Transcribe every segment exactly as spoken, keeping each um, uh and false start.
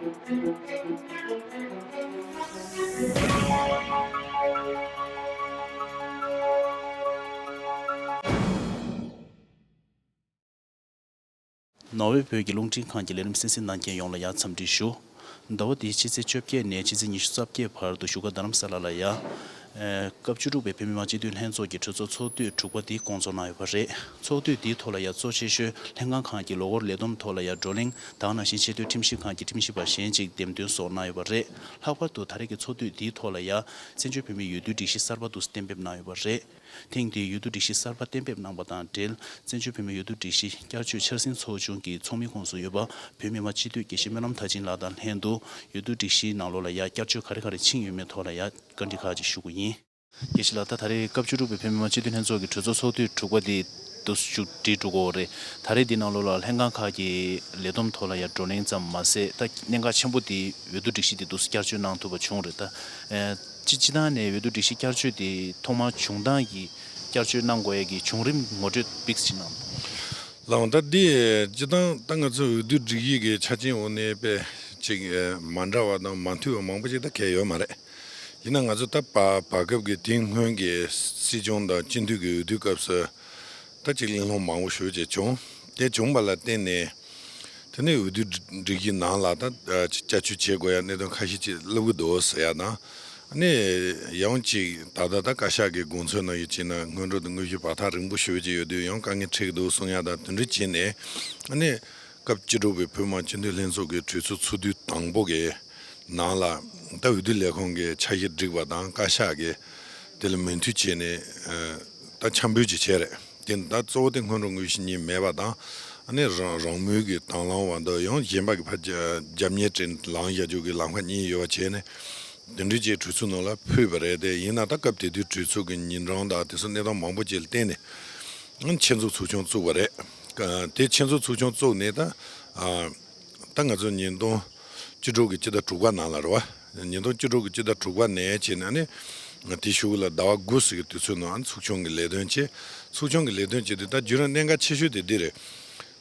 ནོར་ཝེ་བོད་ཀྱི་རླུང་འཕྲིན་ཁང་གི་ལས་རིམ་གསན་གཟིགས་གནང་མཁན་ཡོངས་ལ་ཡང་འཚམས་འདྲི་ཞུ། ཟླ་བ་འདིའི་ཕྱི་ཚེས་བཅོ་བརྒྱད་ནས་ཕྱི་ཚེས་ཉི་ཤུ་རྩ་བརྒྱད་བར་དུ་བཞུགས་སྒར་རྡ་རམ་ས་ལ་ལ་ཡ། ཨེ། སྐབས་བཅུ་དྲུག་པའི་བོད་མི་མང་སྤྱི་འཐུས་ལྷན་ཚོགས་ཀྱི་གྲོས་ཚོགས་ཚོགས་དུས་དྲུག་པ་འདི་སྐོང་ཚོགས་གནང་ཡོད་པ་རེད། ཚོགས་དུས་འདིའི་ཐོག་ལ་ཡ་གཙོ་ཆེ་ཤོས་ལྷན་ཁང་ཁག་གི་ལོ་འཁོར་ལས་བསྡོམས་ཐོག་ལ་ཡ་བགྲོ་གླེང་དང་ནང་བཞིན་ཆེས་མཐོའི་ཁྲིམས་ཞིབ་ཁང་གི་ཁྲིམས་ཞིབ་པ་གཞན་གཅིག་འདེམས་ཐོན་སོགས་གནང་ཡོད་པ་རེད། ལྷག་པར་དུ་ད་རེས་ཀྱི་ཚོགས་དུས་འདིའི་ཐོག་ལ་ཡ་བཙན་བྱོལ་བོད་མིའི་འོས་བསྡུའི་སྒྲིག་གཞི་གསར་པ་འདུག་སེ་གཏན་འབེབས་གནང་ཡོད་པ་རེད། ཐེངས་འདིའི་འོས་བསྡུ་སྒྲིག་གཞི་གསར་པ་གཏན་འབེབས་གནང་པ་དང་འབྲེལ། བཙན་བྱོལ་བོད་མིའི་འོས་བསྡུ་སྒྲིག་གཞི་བསྐྱར་བཅོས་འཆར་ཟིན་ཚོགས་ཆུང་གི་ཚོགས་མི་ཁོངས་སུ་ཡོད་པ་བོད་མི་མང་སྤྱི་འཐུས་དགེ་བཤེས་སྨོན་ལམ་མཐར་ཕྱིན་ལགས་དང་ལྷན་དུ། འོས་བསྡུ་སྒྲིག་གཞིའི་ནང་ལོགས་ལ་ཡང་བསྐྱར་བཅོས་ག་རེ་ག་རེ་ཕྱིན་ཡོད་མེད་ཐོག་ལ་ཡང་བཀའ་འདྲི་ཁག་ཅིག་ཞུ་གི་ཡིན། དགེ་བཤེས་ལགས། ད་ད་རེས་སྐབས་བཅུ་དྲུག་པའི་བོད་མི་མང་སྤྱི་འཐུས་ལྷན་ཚོགས་ཀྱི་གྲོས་ཚོགས་ཚོགས་དུས་དྲུག་པ་འདི་འདུག་སེ་མཇུག་སྒྲིལ་འགྲོ་གི་ཡོད་རེད། ད་རེས་འདི་ནང་ལོགས་ལ་ལྷན་ཁང་ཁག་གི་ལས་བསྡོམས་ཐོག་ལ་ཡང་བགྲོ་གླེང་ཙམ་མ་ཟད། ད་གནད་འགག་ཆེན་པོ་འདི་འོས་བསྡུ་སྒྲིག་གཞི་འདི་འདུག་སེ་བསྐྱར་བཅོས་གནང་ཐུབ་པ་བྱུང་རེད། ད། ཨེ། སྤྱི་སྤྱི་བཏང་ནས་འོས་བསྡུ་སྒྲིག་གཞི་བསྐྱར་བཅོས་དེ་ཐོག་མར་བྱུང་སྟངས་ཀྱི་བསྐྱར་བཅོས་གནང་དགོས་ཡས་ཀྱི་བྱུང་རིམ་ངོ་སྤྲོད་པིག་ཅིག་གནང་། ལགས་འོང་། ད་འདི་སྤྱི་བཏང་ད་ང་ཚོ་འོས་བསྡུ་སྒྲིག་གཞི་གི་ཆ་རྐྱེན་འོག་ནས་དཔེ་ཅིག་མ་འདྲ་བ་དང་མ་མཐུན་པ་མང་པོ་ཅིག་ད་གང་ཡང་ཡོད་མ་རེད། ཡིན་ན་ང་ཚོ་ད་བར་བར་སྐབས་ཀྱི་དེ་སྔོན་གྱི་སྲིད་སྐྱོང་དང་སྤྱི་འཐུས་ཀྱི་འོས་བསྡུའི་སྐབས་སུ་ད་ཅིག་གླེང་སློང་མང་པོ་ཞེ་པོ་ཅིག་བྱུང་། དེ་བྱུང་བ་ལ་བརྟེན་ནས། དེ་ནས་འོས་བསྡུ་སྒྲིག་གཞི་ནང་ལ་ད་ཨ་བསྐྱར་བཅོས་བྱེད་དགོས་ཡ་གནད་དོན་ཁ་ཤས་ཅིག་སླེབས་ཀྱི་འདུག་ཟེར་ཡ་དང་། ཨ་ནི་ཡང་ཅིག་ད་ལྟ་ད་བཀའ་ཤག་གི་དགོངས་ཚུལ་ནང་བཞིན་བྱས་ན་སྔོན་འགྲོ་དང་དངོས་གཞི་བར་ཐག་རིང་པོ་ཞེ་པོ་ཅིག་ཡོད་དུས་ཡང་དཀའ་ངལ་འཕྲད་ཀྱི་འདུག་གསུང་ཡ་དང་། དེ་འདྲ་བྱས་ནས་ཨ་ནི་སྐབས་བཅུ་དྲུག་པའི་བོད་མི་མང་སྤྱི་འཐུས་ལྷན་ཚོགས་ཀྱི་གྲོས་ཚོགས་ཚོགས་དུས་དང་པོ་གི་ནང་ལ་ད་འོས་བསྡུ་ལས་ཁུངས་ཀྱི་འཆར་གཞི་བསྒྲིགས་པ་དང་བཀའ་ཤག་གིས་དེ་ལ་མོས་མཐུན་བྱས་ནས་ཨ་ད་འཆར་འབུལ་ཅིག་བྱས་རེད། དེ་ད་གཙོ་བོ་དེ་སྔོན་འགྲོ་དངོས་གཞི་གཉིས་མེད་པ་དང་། ཨ་ནི་རང་རང་མོས་ཀྱི་དང་བླངས་འོག་ཏུ་ཡང་གཞན་པ་གི་ཕར་རྒྱབ་གཉེར་བྱས་ལངས་བཞག་རྒྱུ་གི་ལམ་ཁ་གཉིས་ཡོད་པ་བྱས་ནས་དེ་འདྲ་ཅིག་གྲོས་ཚོགས་ནང་ལ་ཕུལ་བ་རེད། དེ་ཡིན་ན་ད་སྐབས་དེ་དུས་གྲོས་ཚོགས་ཀྱི་ཉིན་གྲངས་དང་དེ་ཚོ་གནས་སྟངས་མང་པོ་ཅིག་ལ་བརྟེན་ནས་ཨ་ནི་ཆེད་འཛུགས་ཚོགས་ཆུང་བཙུགས་པ་རེད། ཨ་དེ་ཆེད་འཛུགས་ཚོགས་ཆུང་བཙུགས་ནས་ད་ཨ། ད་ང་ཚོ་ཉིས་སྟོང་བཅུ་དྲུག་གི་སྤྱི་ཟླ་དྲུག་པ་ནང་ལ་རེད་བ། ཉིས་སྟོང་བཅུ་དྲུག་གི་སྤྱི་ཟླ་དྲུག་པ་ནས་བྱས་ནས་ཨ་ནི་དེའི་གཞུག་ལ་ཟླ་བ་དགུ་ཙམ་གྱི་དུས་ཚོད་ནང་ཨ་ནི་ཚོགས་ཆུང་གི་ལས་དོན་བྱས། ཚོགས་ཆུང་གི་ལས་དོན་བྱས་དུས་ད་བརྒྱུད་རིམ་གནད་འགག་ཆེ་ཤོས་དེ་འདི་རེད།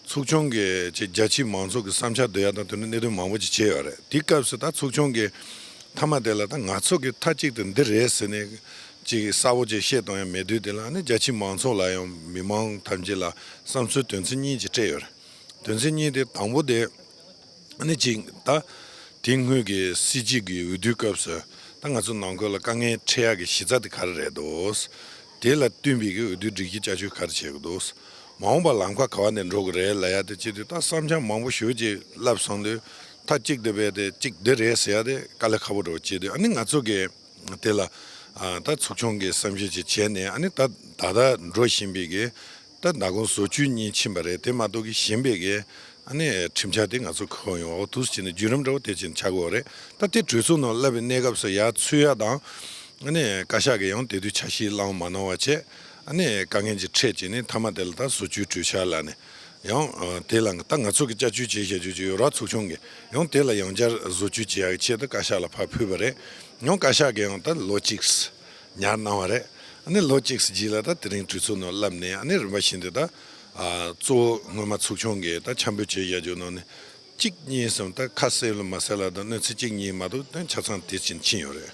ཚོགས་ཆུང་གིས་ཅིག་རྒྱ་ཆེའི་མང་ཚོགས་ཀྱི་བསམ་འཆར་བསྡུ་ཡ་དང་དེ་འདྲ་གནད་དོན་མང་པོ་ཅིག་བྱས་ཡོད་རེད། དེའི་སྐབས་སུ་ད་ཚོགས་ཆུང་གིས་མཐའ་མ་དེ་ལ་ད་ང་ཚོ་གི་མཐའ་གཅིག་ཏུ་འདི་རེད་ཟེར་ནས་ཅིག་གསལ་པོ་ཅིག་བཤད་གཏོང་ཡ་མེད་དུས་དེ་ལ་ཨ་ནི་རྒྱ་ཆེའི་མང་ཚོགས་ལ་ཡང་མི་མང་ཐམས་ཅད་ལ་བསམ་ཚུལ་དོན་ཚན་གཉིས་ཅིག་སྤྲད་ཡོད་རེད། དོན་ཚན་གཉིས་དེ་དང་པོ་དེ་ཨ་ནི་གཅིག་ད་དེ་སྔོན་གྱི་སྲིད་སྤྱི་གི་འོས་བསྡུའི་སྐབས་སུ་ད་ང་ཚོ་ནང་ཁུལ་ལ་དཀའ་ངལ་འཕྲད་ཡག་གི་གཞི་རྩ་དེ་ག་རེ་རེད་འདུག་དེ་ལ་བསྟུན་པའི་གི་འོས་བསྡུ་སྒྲིག་གཞི་བསྐྱར་བཅོས་ག་རེ་བྱེད་དགོས་འདུག་མ་འོངས་པ་ལམ་ཁ་ག་བ་ནས་འགྲོ་གི་རེད་ལབ་ཡ་དེ་བྱེད་དུས་ད་བསམ་འཆར་མང་པོ་ཞེ་པོ་ཅིག་ལབ་སོང་དུས་མཐའ་གཅིག་ཏུ་སྦས་ཏེ་གཅིག་འདི་རེད་ཟེར་ཡ་དེ་དཀའ་ལས་ཁག་པོ་འདྲ་བོ་བྱེད་དུས་ཨ་ནི་ང་ཚོ་གི་དེ་ལ་ཨ་ད་ཚོགས་ཆུང་གིས་བསམ་གཞིག་ཅིག་བྱས་ནས་ཨ་ནི་ད་ད་ལྟ་འགྲོ་བཞིན་པའི་གི་ད་ད་དགོང་བཟོ་བཅོས་གཉིས་ཕྱིན་པ་རེད། དེ་མ་གཏོགས་གི་གཞན་པའི་གི་ཨ་ནི་ཁྲིམས་འཆར་དེ་ང་ཚོ་གོ་ཡོང་བ་འོ་འདུག་སེ་བྱས་ནས་བརྒྱུད་རིམ་འདྲ་བོ་དེ་བྱས་ནས་ཆགས་ཀྱི་ཡོད་རེད། ད་དེ་གྲོས་ཚོགས་ནང་སླེབས་པའི་གནས་སྐབས་སུ་ཡར་ཚུད་ཡ་དང་ཨ་ནི་བཀའ་ཤག་གིས་ཡང་དེ་དུས་འཆར་གཞི་བླངས་མ་གནང་བ་བྱས་ཨ་ནི་དཀའ་ངལ་ཅིག་འཕྲད་བྱས་ནས་མཐའ་མ་དེ་ལ་ད་བཟོ་བཅོས་གྲོས་འཆར་ལབ་ནས། ཡང་ཨ་དེ་ལ་ད་ང་ཚོ་གི་བསྐྱར་བཅོས་བྱས་བཞག་རྒྱུ་ཅིག་ཡོད་ར། ཚོགས་ཆུང་གི་ཡང་དེ་ལ་ཡང་བསྐྱར་བཟོ་བཅོས་བྱེད་ཡག་ཆེད་དུ་བཀའ་ཤག་ལ་ཕར་ཕུལ་བ་རེད། ཡང་བཀའ་ཤག་གིས་ཡང་ད་ལོ་གཅིག་ཉར་གནང་བ་རེད། ཨ་ནི་ལོ་གཅིག་རྗེས་ལ་ད་དེ་རིང་གྲོས་ཚོགས་ནང་སླེབས་ནས་ཨ་ནི་རིམ་པ་བཞིན་དུ་ད་ཨ་གཙོ་བོ་སྔོན་མ་ཚོགས་ཆུང་གིས་ད་འཆར་འབུལ་བྱས་བཞག་རྒྱུ་ནང་ནས་གཅིག་གཉིས་གསུམ་ད་ཁ་གསལ་ལ་མ་གསལ་ལ་ད་གནས་ཚུལ་གཅིག་གཉིས་མ་གཏོགས་ད་ཆ་ཚང་དེ་བཞིན་ཕྱིན་ཡོད་རེད།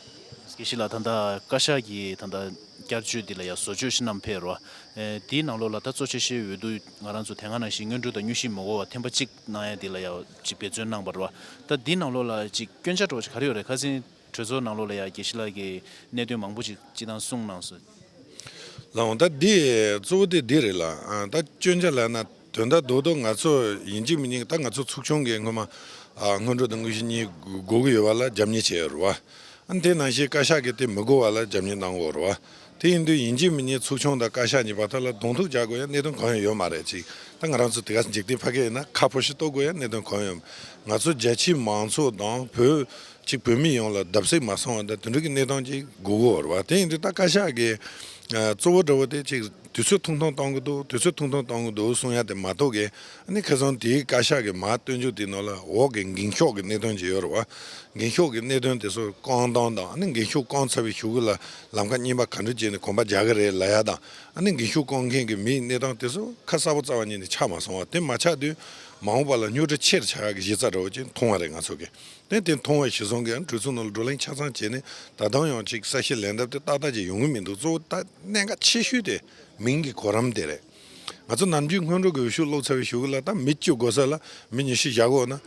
དགེ་བཤེས་ལགས། ད་ལྟ་བཀའ་ཤག་གིས་ད་ལྟ་བསྐྱར་བཅོས་འདི་ལ་ཡང་བཟོ་བཅོས་ཞིག་བསྣམས་ཕེབས་རེད་བ། ཨེ་དེའི་ནང་ལོགས་ལ་ད་གཙོ་ཆེ་ཤོས་འོས་བསྡུ་ང་རང་ཚོ་དེ་སྔ་ནང་བཞིན་སྔོན་འགྲོ་དང་དངོས་གཞི་མི་དགོས་པ་ཐེངས་པ་གཅིག་གནང་ཡ་འདི་ལ་ཡང་གཅིག་འབད་བརྩོན་གནང་བ་རེད་བ། ད་འདིའི་ནང་ལོགས་ལ་ཅིག་སྐྱོན་ཆ་འདྲ་བོ་ཅིག་ག་རེ་ཡོད་རེད། ཁ་སང་གྲོས་ཚོགས་ནང་ལོགས་ལ་ཡང་དགེ་བཤེས་ལགས་ཀྱིས་གནད་དོན་མང་པོ་ཅིག་སྤྱིར་བཏང་གསུངས་གནང་སོང་། ལགས་འོང་། ད་འདི་གཙོ་བོ་དེ་འདི་རེད་ལ། ཨ་ད་སྐྱོན་ཆ་ལབ་ན་དོན་དག་རྡོག་རྡོག་ང་ཚོ་ཡིན་གཅིག་མིན་གཅིག་ད་ང་ཚོ་ཚོགས་ཆུང་གིས་སྔོན་མ་ཨ་སྔོན་འགྲོ་དང་དངོས་གཞི་གཉིས་དགོས་ཀྱི་ཡོད་པ་ལ་རྒྱབ་གཉེར་བྱས་ཡོད་རེད་བ། ཨ་ནི་དེ་ནང་བཞིན་བཀའ་ཤག་གིས་དེ་མི་དགོས་པ་ལ་རྒྱབ་གཉེར་གནང་དགོས་རེད་བ། དེ་ཡིན་དུས་ཡིན་གཅིག་མིན་གཉིས་ཚོགས་ཆུང་དང་བཀའ་ཤག་གཉིས་བར་ཐག་ལ་གདོང་ཐུག་རྒྱག་དགོས་ཡ་གནད་དོན་གང་ཡང་ཡོད་མ་རེད། ཅིག་ད་ང་རང་ཚོ་དེ་ག་འཇིག་རྟེན་ཕ་གི་ཡིན་ན་ཁ་ཕོ་ཞིག་གཏོགས་དགོས་ཡ་གནད་དོན་གང་ཡང་ཡོད་མ། ང་ཚོ་རྒྱ་ཆེའི་མང་ཚོགས་དང་བོད་ཅིག་བོད་མི་ཡོངས་ལ་བརྡབ་གསིག་མ་སོང་བ་དང་དེ་འདྲ་གི་གནས་སྟངས་ཅིག་དགོས་ཀྱི་ཡོད་རེད་བ། དེ་ཡིན་དུས་ད་བཀའ་ཤག་གི་ཨ་གཙོ་བོ་འདྲ་བོ་དེ་ཅིག་དུས་ཚོད་ཐུང་ཐུང་གཏོང་གི་འདུག་དུས་ཚོད་ཐུང་ཐུང་གཏོང་གི་འདུག་གསུང་ཡ་དེ་མ་གཏོགས་ཀྱི་ཨ་ནི་ཁ་སང་དེའི་བཀའ་ཤག་གི་མར་སྟོན་བཅུག་དེའི་ནང་ལ་འོག་གི་འགེངས་ཤོག་གི་གནད་དོན་ཅིག་ཡོད་རེད་བ། འགེངས་ཤོག་གི་གནད་དོན་དེ་ཚོ་བསྐང་སྟངས་དང་ཨ་ནི་འགེངས་ཤོག་བསྐང་ཚར་བའི་གཞུག་གུ་ལ་ལམ་ཁ་གཉིས་པ་ག་འདྲ་བྱས་ནས་གོམ་པ་རྒྱག་གི་རེད་ལབ་ཡ་དང་ཨ་ནི་འགེངས་ཤོག་བསྐང་མཁན་གྱི་མིའི་གནས་སྟངས་དེ་ཚོ་ཁ་གསལ་པོ་རྩ་བ་ཉིད་ནས་ཆགས་མ་སོང་བ། དེ་མ་ཆགས་དུས་ མ་འོངས་པ་ལ་རྙོག་དྲ་ཆེ་རུ་ཆགས་ཡག་གི་གཞི་རྩ་འདྲ་བོ་ཅིག་མཐོང་བ་རེད་ང་ཚོ་གིས། དེ་དེ་མཐོང་བ་གཞི་བཟུང་གིས་གྲོས་ཚོགས་ནང་ལ་བགྲོ་གླེང་ཆ་ཚང་བྱས་ནས་ད་དུང་ཡང་ཅིག་གསལ་བཤད་ལན་འདེབས་དེ་ཏག་ཏག་ཅིག་ཡོང་གི་མི་འདུག་གཙོ་བོ་ད་གནད་འགག་ཆེ་ཤོས་དེ་མིང་གི་གོ་རིམ་དེ་རེད། ང་ཚོ་ནམ་རྒྱུན་སྔོན་འགྲོ་གི་འོས་ཤོག་བླུགས་ཚར་བའི་གཞུག་གུ་ལ་ད་མི་བཅུ་དགོས་ས་ལ་མི་ཉི་ཤུ་བཞག་དགོས་ན།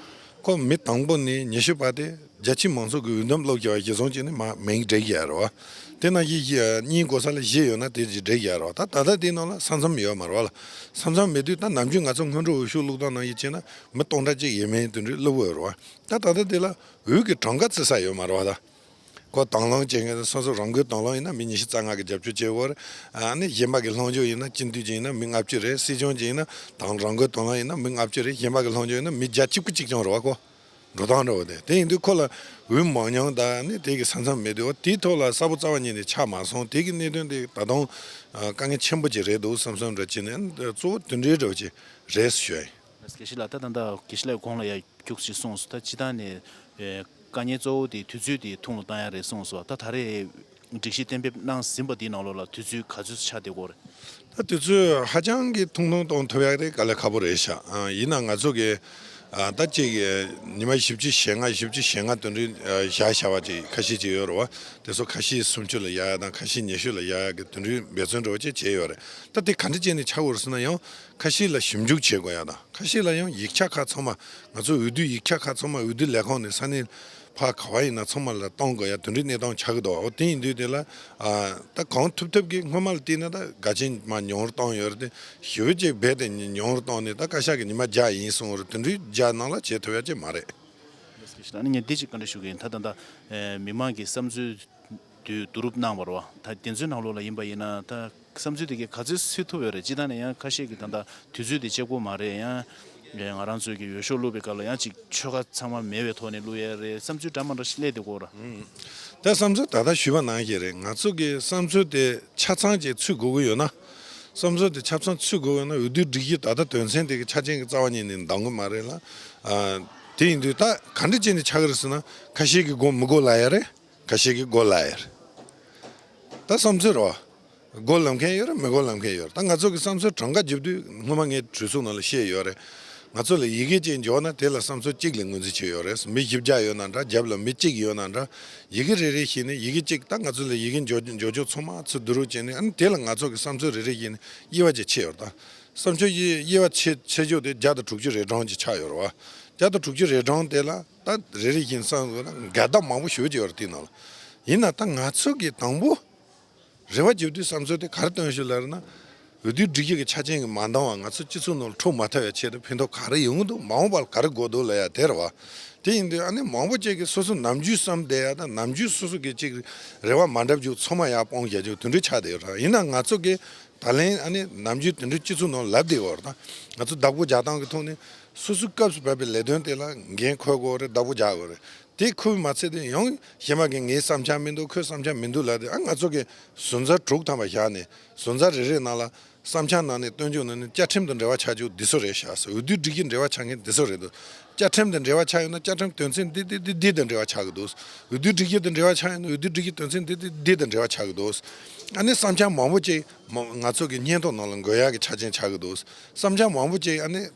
ཁོ་མི་དང་པོ་ནས་ཉི་ཤུ་བར་དེ་རྒྱ་ཆེའི་མང་ཚོགས་ཀྱི་འོས་འདེམས་བླུགས་ཀྱི་བ་གཞི་བཟུང་བྱས་ནས་མ་མིང་བསྒྲིགས་ཀྱི་ཡ་རེད་བ། དེ་ནང་བཞིན་གཉིས་དགོས་ས་ལ་བཞི་ཡོད་ན་དེ་བསྒྲིགས་ཀྱི་ཡ་རེད་བ། ད་ད་ལྟ་དེའི་ནང་ལ་ས་མཚམས་ཡོད་མ་རེད་བ་ལ། ས་མཚམས་མེད་དུས་ད་ནམ་རྒྱུན་ང་ཚོ་སྔོན་འགྲོ་འོས་ཤོག་བླུགས་སྟངས་ནང་བཞིན་བྱས་ན་མི་སྟོང་ཕྲག་གཅིག་ཡས་མས་དེ་འདྲ་བླུགས་ཡོད་རེད་བ། ད་ད་ལྟ་དེ་ལ་འོས་ཀྱི་གྲངས་ཀ་བརྩི་ས་ཡོད་མ་རེད་བ་ད། ཁོ་དང་བླངས་བྱེད་མཁན་སོ་སོ་རང་འགུལ་དང་བླངས་ཡིན་ན་མི་ཉི་ཤུ་རྩ་ལྔ་གི་རྒྱབ་སྐྱོར་བྱེད་དགོས་རེད། ཨ་ནི་གཞན་པ་གི་ལྷན་སྦྱོར་ཡིན་ན་སྤྱི་འཐུས་ཅིག་ཡིན་ན་མི་ལྔ་བཅུ་རེད། སྲིད་སྐྱོང་ཅིག་ཡིན་ན་དང་རང་འགུལ་དང་བླངས་ཡིན་ན་མི་ལྔ་བཅུ་རེད། གཞན་པ་གི་ལྷན་སྦྱོར་ཡིན་ན་མི་བརྒྱ་གཅིག་པུ་གཅིག་རྐྱང་རེད་བ་ཁོ། འགྲོ་སྟངས་འདྲ་བོ་དེ་དེ་ཡིན་དུས་ཁོ་ལ་འོས་མང་ཉུང་དང་ནི་དེ་གི་ས་མཚམས་མེད་དུས་དེའི་ཐོག་ལ་གསལ་པོ་རྩ་བ་ཉིད་ནས་ཆགས་མ་སོང་། དེ་གི་གནད་དོན་དེ་ད་དུང་དཀའ་ངལ་ཆེན་པོ་ཅིག་རེད་འདུག་བསམ་བསམ་འདྲ་བྱས་ནས་གཙོ་བོ་དེ་འདྲའི་འདྲ་བོ་ཅིག་རེད་ཞུ་ཡ་ཡིན། དགེ་བཤེས་ལགས་ད་ད་ལྟ་དགེ་བཤེས་ལགས་གོང་ལ་ཡ་རྒྱུགས་ཤིག་གསུངས་སོང་། ད་སྤྱི་བཏང་ནས་དཀའ་ངལ་གཙོ་བོ་དེ་དུས་ཚོད་དེ་ཐུང་རུ་བཏང་ཡ་རེད་གསུངས་སོང་། ད་ད་རེས་སྒྲིག་གཞི་གཏན་འབེབས་གནང་ཟིན་པ་དེའི་ནང་ལོགས་ལ་དུས་ཚོད་ག་ཚོད་ཆགས་བསྡད་ཀྱི་ཡོད་རེད། ད་དུས་ཚོད་ཧ་ཅང་གི་ཐུང་ཐུང་གཏོང་ཐུབ་ཡག་རེད་དཀའ་ལས་ཁག་པོ་རེད་ཤག་ཨ་ཡིན་ན་ང་ཚོ་གི་ཨ་ད་ཅིག་ཉི་མ་བཞི་བཅུ་ཞེ་ལྔ་བཞི་བཅུ་ཞེ་ལྔ་དེ་འདྲའི་ཨ་བཞག་བཞག་པ་ཅིག་ཁ་ཤས་ཅིག་ཡོད་རེད་བ། དེ་ཚོ་ཁ་ཤས་སུམ་ཅུ་ལ་ཡག་ཡག་དང་ཁ་ཤས་ཉི་ཤུ་ལ་ཡག་ཡག་གི་དེ་འདྲའི་འབད་བརྩོན་འདྲ་བོ་ཅིག་བྱས་ཡོད་རེད། ད་དེ་ག་འདྲ་བྱས་ནས་ཆགས་དགོས་རེད་ཟེར་ན་ཡང་ཁ་ཤས་ལ་ཞིབ་འཇུག་བྱེད་དགོས་ཡག་དང་ཁ་ཤས་ལ་ཡང་ཡིག་ཆ་ཁག་ཚང་མ་ང་ཚོ་འོས་བསྡུ་ཡིག་ཆ་ཁག་ཚང་མ་འོས་བསྡུ་ལས་ཁུངས་ནས་ས་གནས་ཕར་ག་བ་ཡིན་ན་ཚང་མ་ལ་གཏོང་དགོས་ཡ་དེ་འདྲའི་གནས་སྟངས་ཆགས་ཀྱི་འདུག་འོ་དེ་ཡིན་དུས་དེ་ལ་ཨ་ད་གང་ཐུབ་ཐུབ་ཀྱིས་སྔོན་མ་ལ་བལྟས་ན་ད་དགའ་ཆེན་མ་ཉུང་རུ་བཏང་ཡོད་རེད་དེ་ཞེ་པོ་ཅིག་རྦད་དེ་ཉུང་རུ་བཏང་ནས་ད་བཀའ་ཤག་གི་ཉི་མ་བརྒྱ་ཡིན་གསུངས་རེད། དེ་འདྲའི་བརྒྱ་ནང་ལ་བྱེད་ཐུབ་ཡ་ཅིག་མ་རེད། ཨ་ནི་ངས་འདི་ཅིག་བཀའ་འདྲི་ཞུ་གི་ཡིན། ད་ད་ད་མི་མང་གི་བསམ་ཚུལ་དུས་བསྡུ་རུབ་གནང་བ་རེད་བ། ད་དེ་ཚོའི་ནང་ལོགས་ལ་ཡིན་པ་ཡིན་ན་ད་བསམ་ཚུལ་དེ་གའི་ག་ཚོད་སུས་ཐུབ་ཡོད་རེད། སྤྱི་བཏང་ནས་ཡང་ཁ་ཤས་ཀྱིས་ད་ལྟ་དུས་ཚོད་དེ་གཅིག་པོ་མ་རེད། ཡང་ང་རང་ཚོའི་གི་འོས་ཤོག་བླུགས་པའི་སྐབས་ལ་ཡང་ཅིག་ཆོལ་ཁ་ཚང་མ་མེད་པའི་ཐོག་ནས་བླུགས་ཡས་རེད། བསམ་ཚུལ་འདྲ་མ་འདྲ་ཞིག་སླེབས་བསྡད་ཀྱི་ཡོད་རེད། ད་བསམ་ཚུལ་ད་ལྟ་ཞུས་པ་ནང་བཞིན་རེད། ང་ཚོ་གི་བསམ་ཚུལ་དེ་ཆ་ཚང་ཅིག་ཚུད་དགོས་ཀྱི་ཡོད་ན། བསམ་ཚུལ་དེ་ཆ་ཚང་ཚུད་དགོས་ཀྱི་ཡོད་ན་འོས་བསྡུའི་སྒྲིག་གཞི་ད་ལྟ་དོན་ཚན་དེ་གི་ཆ་རྐྱེན་གྱི་རྩ་བ་ཉིད་ནས་འདང་གི་མ་རེད་ལ། ཨ། དེ་ཡིན་དུས་ད་ག་འདྲ་བྱས་ནས་ཆགས་ཀྱི་རེད་ཟེར་ན་ཁ་ཤས་ཀྱིས་དགོས་མི་དགོས་ལབ་ཡ་རེད། ཁ་ཤས་ཀྱིས་དགོས་ལབ་ཡ་རེད། ད་བསམ་ཚུལ་རོ། དགོས་ལབ་མཁན་ཡོད་རེད། མི་དགོས་ལབ་མཁན་ཡོད་རེད། ད་ང་ཚོ་གི་བསམ་ཚུལ་གྲངས་ཀ་བརྒྱབ་དུས་སྔོན་མ་ངས་གྲོས་ཚོགས་ནང་ལ་བཤད་ཡོད་རེད། ང་ཚོ་ལ་ཡི་གེ་གཅིག་འབྱོར་ན་དེ་ལ་བསམ་ཚུལ་གཅིག་ལ་ངོས་འཛིན་བྱས་ཡོད་རེད། མི་བཞི་བརྒྱ་ཡོད་ན་འདྲ། རྒྱབ་ལ་མི་གཅིག་ཡོད་ན་འདྲ། ཡི་གེ་རེ་རེ་བཞིན་ནས་ཡི་གེ་གཅིག་ད་ང་ཚོ་ལ་ཡི་གེ་འབྱོར་འབྱོར་ཆོག་ཚང་མ་ཚུར་བསྡུ་རུབ་བྱས་ནས་ཨ་ནི་དེ་ལ་ང་ཚོ་གི་བསམ་ཚུལ་རེ་རེ་བཞིན་ནས་དབྱེ་བ་ཅིག་ཕྱེ་ཡོད་རེད། ད་བསམ་ཚུལ་དབྱེ་དབྱེ་བ་ཕྱེ་ཕྱེ་ཕྱོགས་དེ་བརྒྱ་དང་དྲུག་ཅུ་རེ་གྲངས་ཅིག་ཆགས་ཡོད་རེད་བ། བརྒྱ་དང་དྲུག་ཅུ་རེ་གྲངས་དེ་ལ་ད་རེ་རེ་བཞིན་བསམ་དགོས་ན་འགལ་ཟླ་མང་པོ་ཞེ་པོ་ཅིག་ཡོད་རེད་དེ་ནང་ལ། ཡིན་ན་ད་ང་ཚོ་གི་དང་པོ། རེ་བ་བརྒྱབ་དུས་བསམ་ཚུལ་དེ་ག་རེ་བཏོན་ཞུ་ལབ་ན། འོས་བསྡུའི་སྒྲིག་གཞི་གི་ཆ་རྐྱེན་གྱིས་མ་འདང་བ་ང་ཚོ་སྤྱི་ཚོགས་ནང་ལ་འཁྲུག་མ་ཐེབས་ཡ་ཆེད་དུ་ཕན་ཐོགས་ག་རེ་ཡོང་གི་འདུག་མ་འོངས་པར་ག་རེ་དགོས་འདུག་ལབ་ཡ་དེ་རེད་བ། དེ་ཡིན་དུས་ཨ་ནི་མང་པོ་ཅིག་གིས་སོ་སོ་ནམ་རྒྱུན་བསམ་བསྡད་ཡ་དང་ནམ་རྒྱུན་སོ་སོ་གི་ཅིག་རེ་བ་མ་འདྲ་བ་ཚང་མ་ཡར་སྤུངས་བཞག་རྒྱུ་དེ་འདྲ་ཆགས་བསྡད་ཡོད་རེད། ཡིན་ན་ང་ཚོ་གིས་ད་ལན་ཨ་ནི་ནམ་རྒྱུན་དེ་འདྲ་སྤྱི་ཚོགས་ནང་ལབ་བསྡད་ཡོད་རེད། ད་ང་ཚོ་བདག་པོ་རྒྱག་སྟངས་ཀྱི་ཐོག་ནས་སོ་སོའི་སྐབས་སུ་བབས་པའི་ལས་དོན་དེ་ལ་འགན་འཁུར་དགོས་རེད། བདག་པོ་རྒྱག་དགོས་རེད། དེ་ཁུར་མ་ཚད་དེ་ཡང་གཞན་པ་གིས་ངའི་བསམ་འཆར་མི་འདུག་ཁོའི་བསམ་འཆར་མི་འདུག་ལབ་དེ་ཨ་ང་ཚོ་གི་ཟུར་འཛར་དྲུག་ཐམ་པ་བཞག་ནས་ཟུར་འཛར་རེ་རེའི་ནང་ལ་བསམ་འཆར་ནང་ནས་སྟོན་རྒྱུ་ནང་ནས་བཅའ་ཁྲིམས་དང་འབྲེལ་བ་ཆགས་རྒྱུ་འདི་ཚོ་རེད་ཤག་ཟེར། འོས་བསྡུའི་སྒྲིག་གཞི་འབྲེལ་བ་ཆགས་མཁན་འདི་ཚོ་རེད་འདུག་བཅའ་ཁྲིམས་དང་འབྲེལ་བ་ཆགས་ཡོད་ན་བཅའ་ཁྲིམས་དོན་ཚན་འདི་འདི་འདི་འདི་དང་འབྲེལ་བ་ཆགས་ཀྱི་འདུག་འོས་བསྡུའི་སྒྲིག་གཞི་དང་འབྲེལ་བ་ཆགས་ཡོད་ན་འོས་བསྡུའི་སྒྲིག་གཞི་དོན་ཚན་འདི་འདི་འདི་དང་འབྲེལ་བ་ཆགས་ཀྱི་འདུག་ཨ་ནི་བསམ་འཆར་མང་པོ་ཅིག་མ་ང་ཚོ་གི་སྙན་ཐོ་ནང་ལ་འགོད་ཡག་གི་ཆ་རྐྱེན་ཆགས་ཀྱི་འདུག་བསམ་འཆར་མང་པོ་ཅིག་ཨ་ནི།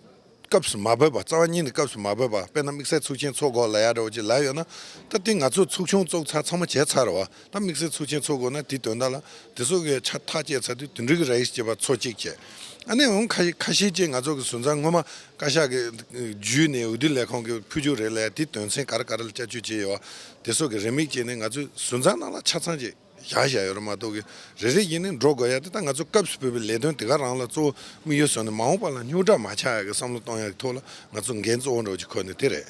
སྐབས་སུ་མ་བབས་པ་རྩ་བ་ཉིད་ནས་སྐབས་སུ་མ་བབས་པ་དཔེར་ན་དམིགས་བསལ་ཚོགས་ཆེན་ཚོགས་དགོས་ལབ་ཡ་འདྲ་བོ་ཅིག་ལབ་ཡོད་ན་ད་དེ་ང་ཚོ་ཚོགས་ཆུང་བཙུགས་ཚར་ཚང་མ་བྱས་ཚར་རེད་བ། ད་དམིགས་བསལ་ཚོགས་ཆེན་ཚོགས་དགོས་ན་དེའི་དོན་དག་ལ་དེ་ཚོ་གི་ཆ་ཐག་བཅད་ཚར་དུས་དེ་འདྲའི་གི་ར་ཡིས་བྱེད་པ་ཚོ་གཅིག་བྱས། ཨ་ནི་འོང་ཁ་ཤས་ཁ་ཤས་ཅིག་ང་ཚོ་གི་ཟུར་འཛར་སྔོན་མ་བཀའ་ཤག་གི་བརྒྱུད་ནས་འོས་བསྡུ་ལས་ཁུངས་ཀྱི་ཕུལ་རྒྱུ་རེད་ལབ་ཡ་དེའི་དོན་ཚན་ག་རེ་ག་རེ་ལ་བསྐྱར་བཅོས་བྱས་ཡོད་བ། དེ་ཚོ་གི་རེ་དམིགས་བྱས་ནས་ང་ཚོའི་ཟུར་འཛར་ནང་ལ་ཆ་ཚང་ཅིག་བཞག་བཞག་ཡོད་རེད་མ་གཏོགས་གི་རེ་རེ་ཡིན་ནའི་འགྲོ་དགོས་ཡ་དེ་ད་ང་ཚོ་སྐབས་སུ་བབས་པའི་ལས་དོན་དེ་ག་རང་ལ་གཙོ་བོ་དམིགས་ཡུལ་བཟུང་ནས་མ་འོངས་པ་ལ་རྙོག་དྲ་མ་ཆགས་ཡ་གི་བསམ་བློ་གཏོང་ཡ་གི་ཐོག་ལ་ང་ཚོ་འགན་གཙོ་བོ་འདྲ་བོ་ཅིག་འཁུར་ནས་དེ་རེད།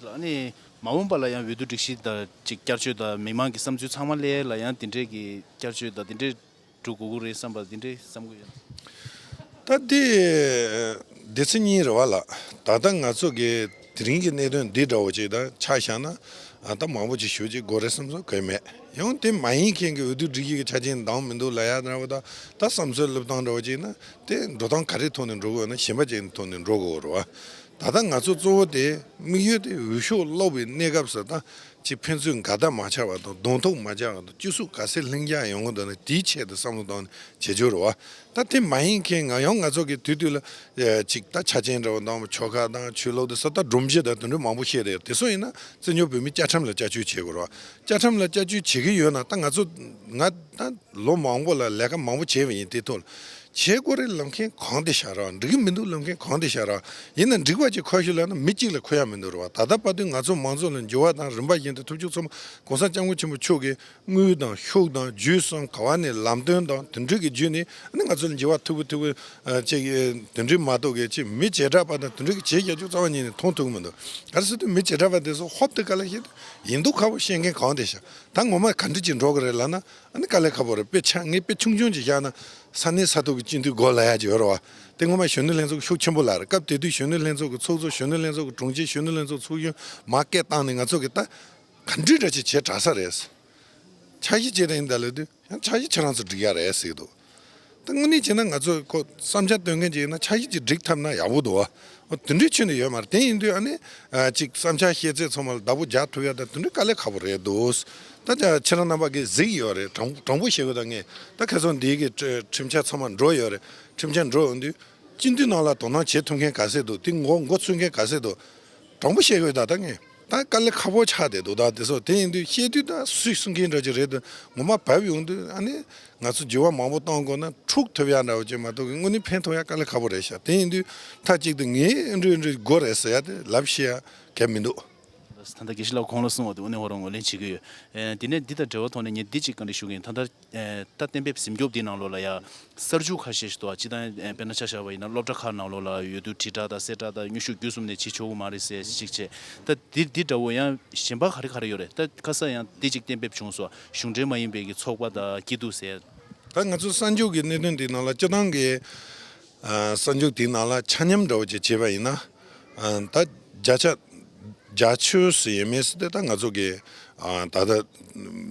ཨ་ནི་མ་འོངས་པ་ལ་ཡང་འོས་བསྡུ་སྒྲིག་གཞི་དང་ཅིག་བསྐྱར་བཅོས་དང་མི་མང་གི་བསམ་ཚུལ་ཚང་མ་སླེབས་ཡ་ལ་ཡང་དེ་འདྲས་ཀྱི་བསྐྱར་བཅོས་དང་དེ་འདྲས་འགྲོ་དགོས་ཀྱི་རེད་བསམ་པ་དེ་འདྲས་བསམ་གྱི་ཡོད། ད་དེ་སྡེ་ཚན་གཉིས་རེད་བ་ལ། ད་ལྟ་ང་ཚོ་གི་དེ་རིང་གི་གནད་དོན་འདི་འདྲ་བོ་ཅིག་ད་ཆ་བཞག་ན་ཨ་ད་མང་པོ་ཅིག་ཞུ་ཅིག་དགོས་རེད་བསམ་བསམ་གི་མེད། ཡང་དེ་མ་ཡིན་མཁན་གྱི་འོས་བསྡུ་སྒྲིག་གཞི་གི་ཆ་རྐྱེན་འདང་མི་འདུག་ལབ་ཡ་འདྲ་བོ་ད་ད་བསམ་ཚུལ་སླེབས་སྟངས་འདྲ་བོ་ཅིག་ན་དེ་འགྲོ་སྟངས་ག་རེའི་ཐོག་ནས་འགྲོ་དགོས་ན་གཞན་པ་ཅིག་གི་ཐོག་ནས་འགྲོ་དགོས་རེད་བ། ད་ལྟ་ང་ཚོ་གཙོ་བོ་དེ་དམིགས་ཡུལ་དེ་འོས་ཤོག་སློག་པའི་གནས་སྐབས་སུ་ད། ཅིག་ཕན་ཚུན་དགའ་ལྡན་མ་ཆགས་པ་དང་གདོང་ཐུག་མ་རྒྱག་པ་དང་སྤྱི་ཚོགས་ག་ཚད་ལྷིང་འཇགས་ཡོང་གི་འདུག་ན་དེའི་ཆེད་དུ་བསམ་བློ་བཏང་ནས་བྱེད་རྒྱུ་རེད་བ། ད་དེ་མ་ཡིན་མཁན་ང་ཡང་ང་ཚོ་གི་དུས་དུས་ལ་ཨེ་ཅིག་ད་ཆ་རྐྱེན་འདྲ་བོ་དང་ཆོལ་ཁ་དང་ཆོས་ལུགས་དེ་ས་ད་སྒྲོམ་གཞི་དང་དེ་འདྲ་མང་པོ་བཤད་རེད། དེ་ཚོ་ཡིན་ན་བཙན་བྱོལ་བོད་མི་བཅའ་ཁྲིམས་ལ་བཅའ་བཅོས་བྱེད་དགོས་རེད་བ། བཅའ་ཁྲིམས་ལ་བཅའ་བཅོས་བྱེད་ཀྱི་ཡོད་ན་ད་ང་ཚོ་ང་ད་ལོ་མང་པོ་ལ་ལས་ཀ་མང་པོ་བྱས་པ་ཡིན། དེ་ཐོག་ལ་བྱེད་དགོས་རེད་ལབ་མཁན་གང་དེ་ཤ་ར། འགྲིག་གི་མི་འདུག་ལབ་མཁན་གང་དེ་ཤ་ར། ཡིན་ན་འགྲིག་པ་ཅིག་ཁོ་ཤུ་ལབ་ན་མི་གཅིག་ལ་ཁོ་ཡ་མི་འདུག་རེད་བ། ད་ལྟ་བར་དུ་ང་ཚོ་མང་ཚོགས་ལ་འགྱུར་བ་དང་རིམ་པ་བཞིན་དུ་ཐུབ་རྒྱུ་ཚང་མ་གོང་ས་སྐྱབས་མགོན་ཆེན་པོ་མཆོག་གིས་དངུལ་དང་ཤུགས་དང་བརྒྱུད་གསུམ་ག་བ་ནས་ལམ་སྟོན་དང་དེ་འདྲ་གི་བརྒྱུད་ནས་ཨ་ནི་ང་ཚོ་ལ་འགྱུར་བ་ཐུབ་པོ་ཐུབ་པོ་ཅིག་དེ་འདྲ་མ་གཏོགས་གི་ཅིག་མི་བྱེ་བྲག་པ་དང་དེ་འདྲ་གི་བྱེད་རྒྱག་རྒྱུ་རྩ་བ་ཉིད་ནས་མཐོང་ཐུབ་ཀྱི་མི་འདུག་ག་རེ་ཟེར་དུས་མི་བྱེ་བྲག་པ་དེ་ཚོ་ཧོབ་ཏེ་དཀའ་ལས་ཤེས་ཏེ་ཡིན་མདོག་ཁ་པོ་བཤད་མཁན་གང་དེ་ཤ། ད་ངོ་མ་ག་འདྲ་ཅིག་འགྲོ་གི་རེད་ལབ་ན། ཨ་ནི་དཀའ་ལས་ཁག་པོ་རེད། དཔེ་ཆ་ངས་དཔེ་ཆུང་ཆུང་ཅིག་བཞག་ན་ས་གནས་ས་ཐོག་གི་སྤྱི་འཐུས་འགོ་ལ་ཡག་ཅིག་ཡོད་རེད་བ། དེ་སྔོན་མ་གཞོན་ནུ་ལྷན་ཚོགས་ཤུགས་ཆེན་པོ་ལ་རེད། སྐབས་དེ་དུས་གཞོན་ནུ་ལྷན་ཚོགས་ཀྱི་ཚོགས་གཙོ་གཞོན་ནུ་ལྷན་ཚོགས་ཀྱི་དྲུང་ཆེ་གཞོན་ནུ་ལྷན་ཚོགས་ཚོགས་གཞོན་མར་སྐད་བཏང་ནས་ང་ཚོ་གི་ད་ག་འདྲ་འདྲ་ཅིག་བྱས་དྲག་ས་རེད། འཆར་གཞི་བྱས་དང་ཡིན་ད་ལབ་དུས་ཡང་འཆར་གཞི་ཁྱེད་རང་ཚོ་སྒྲིག་ཡག་རེད་ཟེར་གི་འདུག་ད་དངོས་གནས་བྱས་ན་ང་ཚོ་ཁོ་བསམ་འཆར་བཏོན་མཁན་ཅིག་ཡིན་ན་འཆར་གཞི་ཅིག་སྒྲིག་ཐུབ་ན་ཡག་པོ་འདུག་བ། འོ་དེ་འདྲའི་ཆོས་ནི་ཡོད་མ་རེད། དེ་ཡིན་དུས་ཨ་ནི་ཨ་ཅིག་བསམ་འཆར་བཤད་ཚད་ཚང་མ་ལ་བདག་པོ་རྒྱག་ཐུབ་ཡག་ད་དེ་འདྲའི་དཀའ་ལས་ཁག་པོ་རེད་འདུག་ད་ཅ་ཁྱེད་རང་རྣམ་པ་གིས་གཟིགས་ཡོད་རེད། དྲང་དྲང་པོ་བཤད་དགོས་ད་ངས་ད་ཁ་སང་འདི་གི་ཁྲི་ཁྲིམས་འཆར་ཚང་མ་འགྲོ་ཡོད་རེད། ཁྲིམས་འཆར་འགྲོ་ཡོང་དུས་སྤྱི་འཐུས་ནང་ལ་དོ་སྣང་བྱེད་ཐུབ་མཁན་ག་ཚད་འདུག་དེ་མགོ་མགོ་ཚོས་མཁན་ག་ཚད་འདུག་དྲང་པོ་བཤད་དགོས་ད་ད་ངས་ད་དཀའ་ལས་ཁག་པོ་ཆགས་བསྡད་འདུག་ད་དེ་ཚོ་དེ་ཡིན་དུས་བཤད་དུས་ད་སུས་གསུང་མཁན་འདྲ་ཅིག་རེད་འདུག་ངོ་མ་བབས་ཡོང་དུས་ཨ་ནི་ང་ཚོ་འགྱུར་བ་མང་པོ་གཏོང་དགོས་ན་འཁྲུག་ཐུབ་ཡག་འདྲ་བོ་ཅིག་མ་གཏོགས་ཀྱི་དངོས་གནས་ཕན་ཐོགས་ཡག་དཀའ་ལས་ཁག་པོ་རེད་ཤག་དེ་ཡིན་དུས་མཐའ་གཅིག་ཏུ་ངས་ཨེ་འདྲ་ཨེ་འདྲ་དགོས་རེད་ཟེར་ཡག་དེ་ལབ་ཤེས་ཡག་གལ་མི་འདུག་ད་ལྟ་དགེ་བཤེས་ལགས་གོང་ལ་གསུངས་པ་དེ་དངོས་གནས་ཁོ་རང་ངོས་ལེན་བྱེད་ཀྱི་ཡོད། ཨེ་དེ་ནས་འདི་དང་འབྲེལ་བ་ཐོག་ནས་ངས་འདི་གཅིག་བཀའ་འདྲི་ཞུ་གི་ཡིན། ད་ལྟ་ཨེ་ད་གཏན་འབེབས་ཟིན་སྐྱོབ་འདིའི་ནང་ལོགས་ལ་ཡ་གསར་འཇུག་ཁ་ཤས་ཤིག་འདུག་ཨ། སྤྱིར་བཏང་ཨེ་དཔེར་ན་ཆ་བཞག་པ་ཡིན་ན་སློབ་གྲྭ་ཁག་ནང་ལོགས་ལ་ཡོད་དུས་དྲིལ་བསྒྲགས་དང་གསལ་བསྒྲགས་དང་མངོན་ཤུགས་བརྒྱུད་གསུམ་ནས་བྱེད་ཆོག་གི་མ་རེད་ཟེར་གཅིག་བྱས། ད་འདི་འདི་འདྲ་བོ་ཡང་གཞན་པ་ག་རེ་ག་རེ་ཡོད་རེད། ད་ཁ་སང་ཡང་འདི་གཅིག་གཏན་འབེབས་བྱུང་སོང་། གཞུང་འབྲེལ་མ་ཡིན་པའི་གི་ཚོགས་པ་དང་སྐྱིད་སྡུག་ཟེར། ད་ང་ཚོ་གསར་འཇུག་གི་གནད་དོན་འདིའི་ནང་ལ་སྤྱིར་བཏང་གི་ཨ་གསར་འཇུག་དེའི་ནང་ལ་ཆ་མཉམ་འདྲ་བོ་ཅིག་བྱས་པ་ཡིན་ན། ཨ་ད་བརྒྱ་ཆ་བརྒྱད་ཅུ་ཙམ་ཡས་མས་ཟེར་ཏེ་ད་ང་ཚོ་གི་ཨ་ད་ལྟ་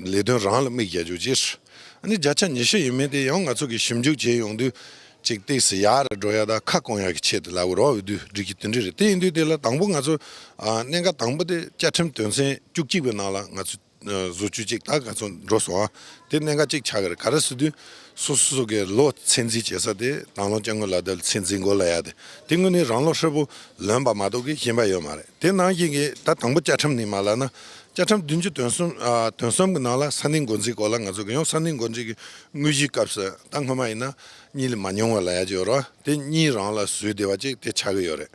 ལས་དོན་རང་ལ་དམིགས་རྒྱག་རྒྱུ་ཅིག་ཨ་ནི་བརྒྱ་ཆ་ཉི་ཤུ་ཡས་མས་དེ་ཡང་ང་ཚོ་གི་ཞིབ་འཇུག་བྱས་ཡོང་དུས་ཅིག་ཏོག་ཙམ་ཡར་འགྲོ་ཡག་དང་ཁ་སྐོང་ཡག་གི་ཆེད་དུ་ལབ་དགོས་རེད་བ། འོས་བསྡུ་སྒྲིག་གཞི་དེ་འདྲ་རེད། དེ་ཡིན་དུས་དེ་ལ་དང་པོ་ང་ཚོ་ཨ་གནད་འགག་དང་པོ་དེ་བཅའ་ཁྲིམས་དོན་ཚན་བཅུ་གཅིག་པའི་ནང་ལ་ང་ཚོ་བཟོ་བཅོས་གཅིག་ད་ག་ཚོད་འགྲོ་སོང་ཨ། དེ་གནད་འགག་གཅིག་ཆགས་ཀྱི་རེད། ག་རེ་ཟེར་དུས་སོ་སོ་སོ་གི་ལོ་ཚད་འཛིན་བྱེད་ས་དེ་དང་བླངས་སྐྱབས་མགོན་ལགས་དེ་ལ་ཚད་འཛིན་དགོས་ལབ་ཡག་དེ་དེ་དངོས་གནས་རང་ལོ་ཧྲིལ་པོ་ལོན་པ་མ་གཏོགས་གི་གཞན་པ་ཡོད་མ་རེད། དེ་ནང་བཞིན་གྱི་ད་དང་པོ་བཅའ་ཁྲིམས་ནས་མར་ལབ་ན་བཅའ་ཁྲིམས་བདུན་ཅུ་དོན་གསུམ་ཨ་དོན་གསུམ་གྱི་ནང་ལ་ས་གནས་འགོ་འཛིན་སྐོར་ལ་ང་ཚོ་གི་ཡང་ས་གནས་འགོ་འཛིན་གྱི་དངོས་གཞིའི་སྐབས་སུ་ད་སྔོན་མ་ཡིན་ན་གཉིས་ལས་མ་ཉུང་བ་ལབ་ཡག་ཅིག་ཡོད་རེད་བ། དེ་གཉིས་རང་ལ་བཟོས་བསྡད་པ་ཅིག་དེ་ཆགས་ཀྱི་ཡོད་རེད།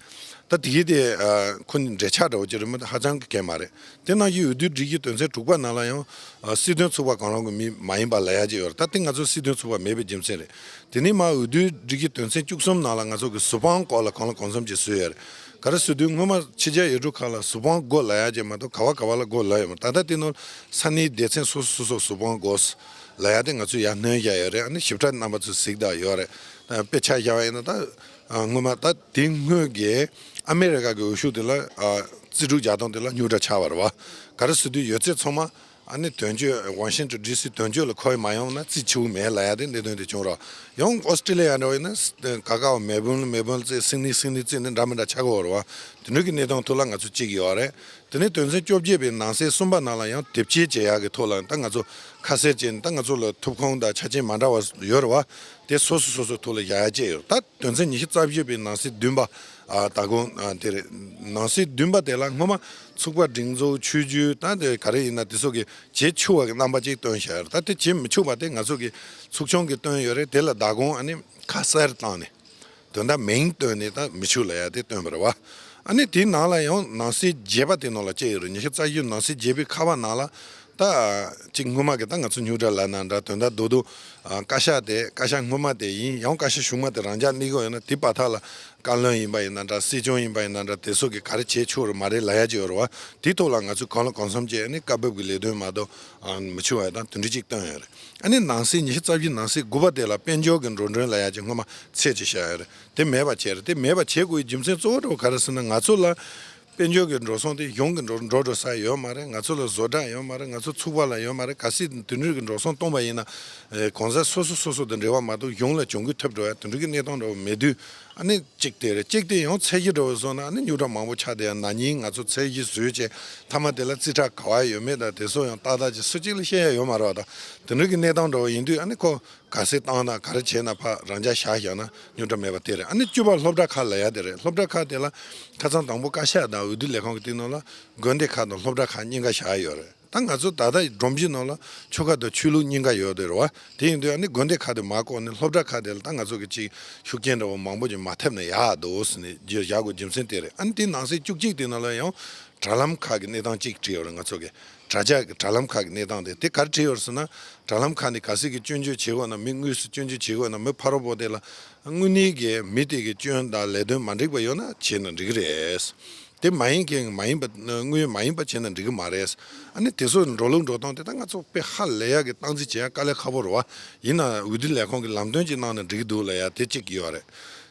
ད་དེ་གི་དེ་ཨ་ཁོ་གཉིས་འབྲེལ་ཆགས་འདྲ་བོ་ཅིག་རེད་མ་གཏོགས་ཧ་ཅང་གི་གལ་མ་རེད། དེ་ནང་བཞིན་འོས་བསྡུའི་སྒྲིག་གཞི་དོན་ཚན་དྲུག་པ་ནང་ལ་ཡང་ཨ་སྲིད་དོན་ཚོགས་པ་གང་རུང་གི་མི་མ་ཡིན་པ་ལབ་ཡག་ཅིག་ཡོད་རེད། ད་དེ་ང་ཚོ་སྲིད་དོན་ཚོགས་པ་མེད་པའི་རྒྱུ་མཚན་རེད། དེ་ནས་མར་འོས་བསྡུའི་སྒྲིག་གཞི་དོན་ཚན་བཅུ་གསུམ་ནང་ལ་ང་ཚོ་གི་གཟུ་དཔང་སྐོར་ལ་གང་ལ་གང་འཚམ་ཅིག་བཟོས་ཡོད་རེད། ག་རེ་ཟེར་དུས་སྔོན་མ་ཕྱི་རྒྱལ་ཡུལ་གྲུ་ཁག་ལ་གཟུ་དཔང་དགོས་ལབ་ཡག་ཅིག་མ་གཏོགས་ག་བ་ག་བ་ལ་དགོས་ལབ་ཡོད་མ་རེད། ད་ལྟ་དེ་ནང་ས་གནས་སྡེ་ཚན་སོ་སོ་སོ་སོ་གཟུ་དཔང་དགོས་ལབ་ཡག་དེ་ང་ཚོས་ཡར་སྣོན་བཞག་ཡོད་རེད། ཨ་ནི་ཞིབ་ཕྲ་རྣམ་པ་ཚོས་གཟིགས་དང་ཡོད་རེད། དཔེ་ཆ་བཞག་པ་ཡིན་ན་ད་ཨ་སྔོན་མ་ད་དེ་སྔོན་གྱི་ཨ་མེ་རི་ཀ་གི་འོས་ཤོག་དེ་ལ་ཨ་རྩིས་འགྲུབ་རྒྱག་སྟངས་དེ་ལ་རྙོག་དྲ་ཆགས་པ་རེད་བ། ག་རེ་ཟེར་དུས་ཡོད་ཚད་ཚང་མ་ཨ་ནི་དོན་གཅོད་ཝ་ཤིང་ཊོན་ཌི་སི་དོན་གཅོད་ལ་ཁོ་མ་ཡོང་ན་རྩིས་ཆེ་བོ་མེད་ལབ་ཡག་དེ་གནད་དོན་དེ་བྱུང་རེད་བ། ཡང་ཨོ་སི་ཀྲི་ལི་ཡ་འདྲ་བ་ཡིན་ན་ཀ་ཀ་བ་མེལ་བོན་ལ་མེལ་བོན་ལ་རྩིས་སིད་ནི་སིད་ནི་རྩིས་ནི་འདྲ་མི་འདྲ་ཆགས་ཀྱི་ཡོད་རེད་བ། དེ་འདྲ་གི་གནས་སྟངས་ཐོག་ལ་ང་ཚོ་གཅིག་ཡོད་རེད། དེ་ནས་དོན་ཚན་བཅོ་བརྒྱད་པའི་ནང་གསེས་གསུམ་པ་ནང་ལ་ཡང་དེབ་སྐྱེལ་བྱེད་ཡག་གི་ཐོག་ལ་ད་ང་ཚོ་ཁ་གསལ་བྱས་ནས་ད་ང་ཚོ་ལ་ཐོབ་ཁུངས་དང་ཆ་རྐྱེན་མ་འདྲ་བ་ཡོད་རེད་བ། དེ་སོ་སོ་སོ་སོའི་ཐོག་ལ་བཞག་ཡག་བཅས་ཡོད། ད་དོན་ཚན་ཉི་ཤུ་རྩ་བཞི་པའི་ནང་གསེས་བདུན་པ་ཨ་ད་དགོངས་ཨ་དེ་རེད། ནང་གསེས་བདུན་པ་དེ་ལ་སྔོན་མ་ཚོགས་པ་སྒྲིག་འཛུགས་ཆོས་བརྒྱུད་ད་དེ་ག་རེ་ཡིན་ན་དེ་ཚོ་གི་བྱེད་ཆོག་པ་གི་རྣམ་པ་ཅིག་བཏོན་བཞག་ཡོད་རེད། ད་དེ་བྱེད་མི་ཆོག་པ་དེ་ང་ཚོ་གི་ཚོགས་ཆུང་གིས་བཏོན་ཡོད་རེད། དེ་ལ་ད་དགོངས་ཨ་ནི་ཁ་གསལ་བཏང་ནས། དོན་དག་མིང་བཏོན་ནས་ད་མི་ཆོག་ལབ་ཡག་དེ་བཏོན་པ་རེད་བ། ཨ་ནི་དེའི་ནང་ལ་ཡང་ནང་གསེས་བརྒྱད་པ་དེ་ནང་ལ་བཅས་ཡོད་རེད། ཉི་ཤུ་རྩ་བཞི་ནང་གསེས་བརྒྱད་པའི་ཁ་པ་ནང་ལ་ད་ཅིག་སྔོན་མ་གི་ད་ང་ཚོ་རྙོག་དྲ་ལབ་ན་འདྲ་དོན་དག་རྡོག་རྡོག་ཨ་བཀའ་ཤག་དེ་བཀའ་ཤག་སྔོན་མ་དེ་ཡིན་ཡང་བཀའ་ཤག་གཞུག་མ་དེ་རང་འཇགས་གནས་ཀྱི་ཡོད་ན་དེ་བར་ཐག་ལ་བཀའ་བློན་ཡིན་པ་ཡིན་ན་འདྲ་སྲིད་སྐྱོང་ཡིན་པ་ཡིན་ན་འདྲ་དེ་ཚོ་གི་ག་རེ་བྱེད་ཆོག་རེད་མ་རེད་ལབ་ཡག་ཅིག་ཡོད་རེད་བ། དེའི་ཐོག་ལ་ང་ཚོས་གང་ལ་གང་འཚམ་བྱས་ཨ་ནི་སྐབས་བབ་ཀྱི་ལས་དོན་མ་གཏོགས་ཨ་མི་ཆོག་པ་དང་དེ་འདྲ་ཅིག་བཏོན་ཡོད་རེད། ཨ་ནི་ནང་གསེས་ཉི་ཤུ་རྩ་བཞི་ནང་གསེས་དགུ་པ་དེ་ལ་དཔལ་འབྱོར་གྱི་འགྲོ་གྲོན་ལབ་ཡག་ཅིག་སྔོན་མ་ཚད་ཅིག་བཞག་ཡོད་རེད། དེ་མེད་པ་བྱས་རེད། དེ་མེད་པ་བྱེད་དགོས་པའི་རྒྱུ་མཚན་གཙོ་བོ་དེ་ག་རེ་ཟེར་ན་ང་ཚོ་ལ་དཔལ་འབྱོར་གྱི་འགྲོ་སོང་དེ་གཞུང་གི་འགྲོ་འགྲོ་འགྲོ་ས་ཡོད་མ་རེད། ང་ཚོ་ལ་བཟོ་གྲྭ་ཡོད་མ་རེད། ང་ཚོ་ཚོགས་པ་ལ་ཡོད་མ་རེད། གལ་སྲིད་དེ་འདྲ་གི་འགྲོ་སོང་གཏོང་པ་ཡིན་ན་གང་ཟག་སོ་སོ་སོ་སོ་དང་འབྲེལ་བ་མ་གཏོགས་གཞུང་ལ་གྱོང་གུད་ཐེབས་འགྲོ་ཡག་དེ་འདྲ་གི་གནས་སྟངས་འདྲ་བོ་མེད་དུས་ ཨ་ནི་གཅིག་དེ་རེད། གཅིག་དེ་ཡང་ཚད་གཞི་འདྲ་བོ་བཟོ་ན་ཨ་ནི་རྙོག་དྲ་མང་པོ་ཆགས་བསྡད་ཡ། ན་ནིང་ང་ཚོ་ཚད་གཞི་བཟོས་བྱས་མཐའ་མ་དེ་ལ་རྩིས་ཁྲ་ག་བ་ཡོད་མེད་དང་དེ་ཚོ་ཡང་ཏག་ཏག་ཅིག་སུ་གཅིག་ལ་བཤད་ཡ་ཡོད་མ་རེད་བ། ད་དེ་འདྲ་གི་གནས་སྟངས་འདྲ་བོ་ཡིན་དུས་ཨ་ནི་ཁོ་ག་ཚད་བཏང་ན་ག་རེ་བྱས་ན་ཕར་རང་འཇགས་བཞག་བཞག་ན་རྙོག་དྲ་མེད་པ་དེ་རེད། ཨ་ནི་བཅུ་པ་སློབ་གྲྭ་ཁག་ལབ་ཡ་དེ་རེད། སློབ་གྲྭ་ཁག་དེ་ལ་ཁ་སང་དང་པོ་བཀའ་ཤག་དང་འོས་བསྡུ་ལས་ཁང་གི་སྟེང་ནང་ལ་དགོན་སྡེ་ཁག་དང་སློབ་གྲྭ་ཁག་གཉིས་ཀ་བཞག་ཡོད་རེད། ད་ང་ཚོ་ད་ལྟ་སྒྲོམ་གཞི་ནང་ལ་ཆོལ་ཁ་དང་ཆོས་ལུགས་གཉིས་ཀ་ཡོད་དེ་རེད་བ། དེ་ཡིན་དུས་ཨ་ནི་དགོན་སྡེ་ཁག་དེ་མར་བཀོག་ནས་སློབ་གྲྭ་ཁག་དེ་ལ་ད་ང་ཚོ་གི་ཅིག་ཤུགས་རྐྱེན་འདྲ་བོ་མང་པོ་ཅིག་མ་ཐེབས་ན་ཡག་འདུག་ཟེར་ནས་བརྗོད་བཞག་དགོས་རྒྱུ་མཚན་དེ་རེད། ཨ་ནི་དེ་ནང་གསེས་བཅུ་གཅིག་དེ་ནང་ལ་ཡང་དྲ་ལམ་ཁག་གི་གནས་སྟངས་གཅིག་བྲིས་ཡོད་རེད། ང་ཚོ་གི་དྲ་རྒྱ་གི་དྲ་ལམ་ཁག་གི་གནས་སྟངས་དེ་དེ་ག་རེ་བྲིས་ཡོད་རེད་ཟེར་ན། དྲ་ལམ་ཁག་ནས་གལ་སྲིད་ཀྱི་སྐྱོན་བརྗོད་བྱེད་དགོས་ན། མི་དངོས་སུ་སྐྱོན་བརྗོད་བྱེད་དགོས་ན། མི་ཕ་རོལ་པོ་དེ་ལ་དངོས་གནས་ཀྱི་མི་དེ་གི་སྐྱོན་དང་ལས་དོན་མ་འགྲིག་པ་ཡོད་ན་བྱས་ན་འགྲིག་གི་རེད། དེ་མ་ཡིན་མཁན་མ་ཡིན་པ། དངོས་ཡོད་མ་ཡིན་པ་བྱས་ན་འགྲིག་གི་མ་རེད། ཨ་ནི་དེ་ཚོ་འགྲོ་ལུགས་འགྲོ་སྟངས་དེ་ད་ང་ཚོ་དཔེ་ཧ་ལས་ཡག་གི་སྟངས་འཛིན་བྱེད་ཡག་དཀའ་ལས་ཁག་པོ་རེད་བ། ཡིན་ན་འོས་བསྡུ་ལས་ཁང་གི་ལམ་སྟོན་ཅིག་གནང་ན་འགྲིག་གི་འདུག་ལབ་ཡ་དེ་གཅིག་ཡོད་རེད།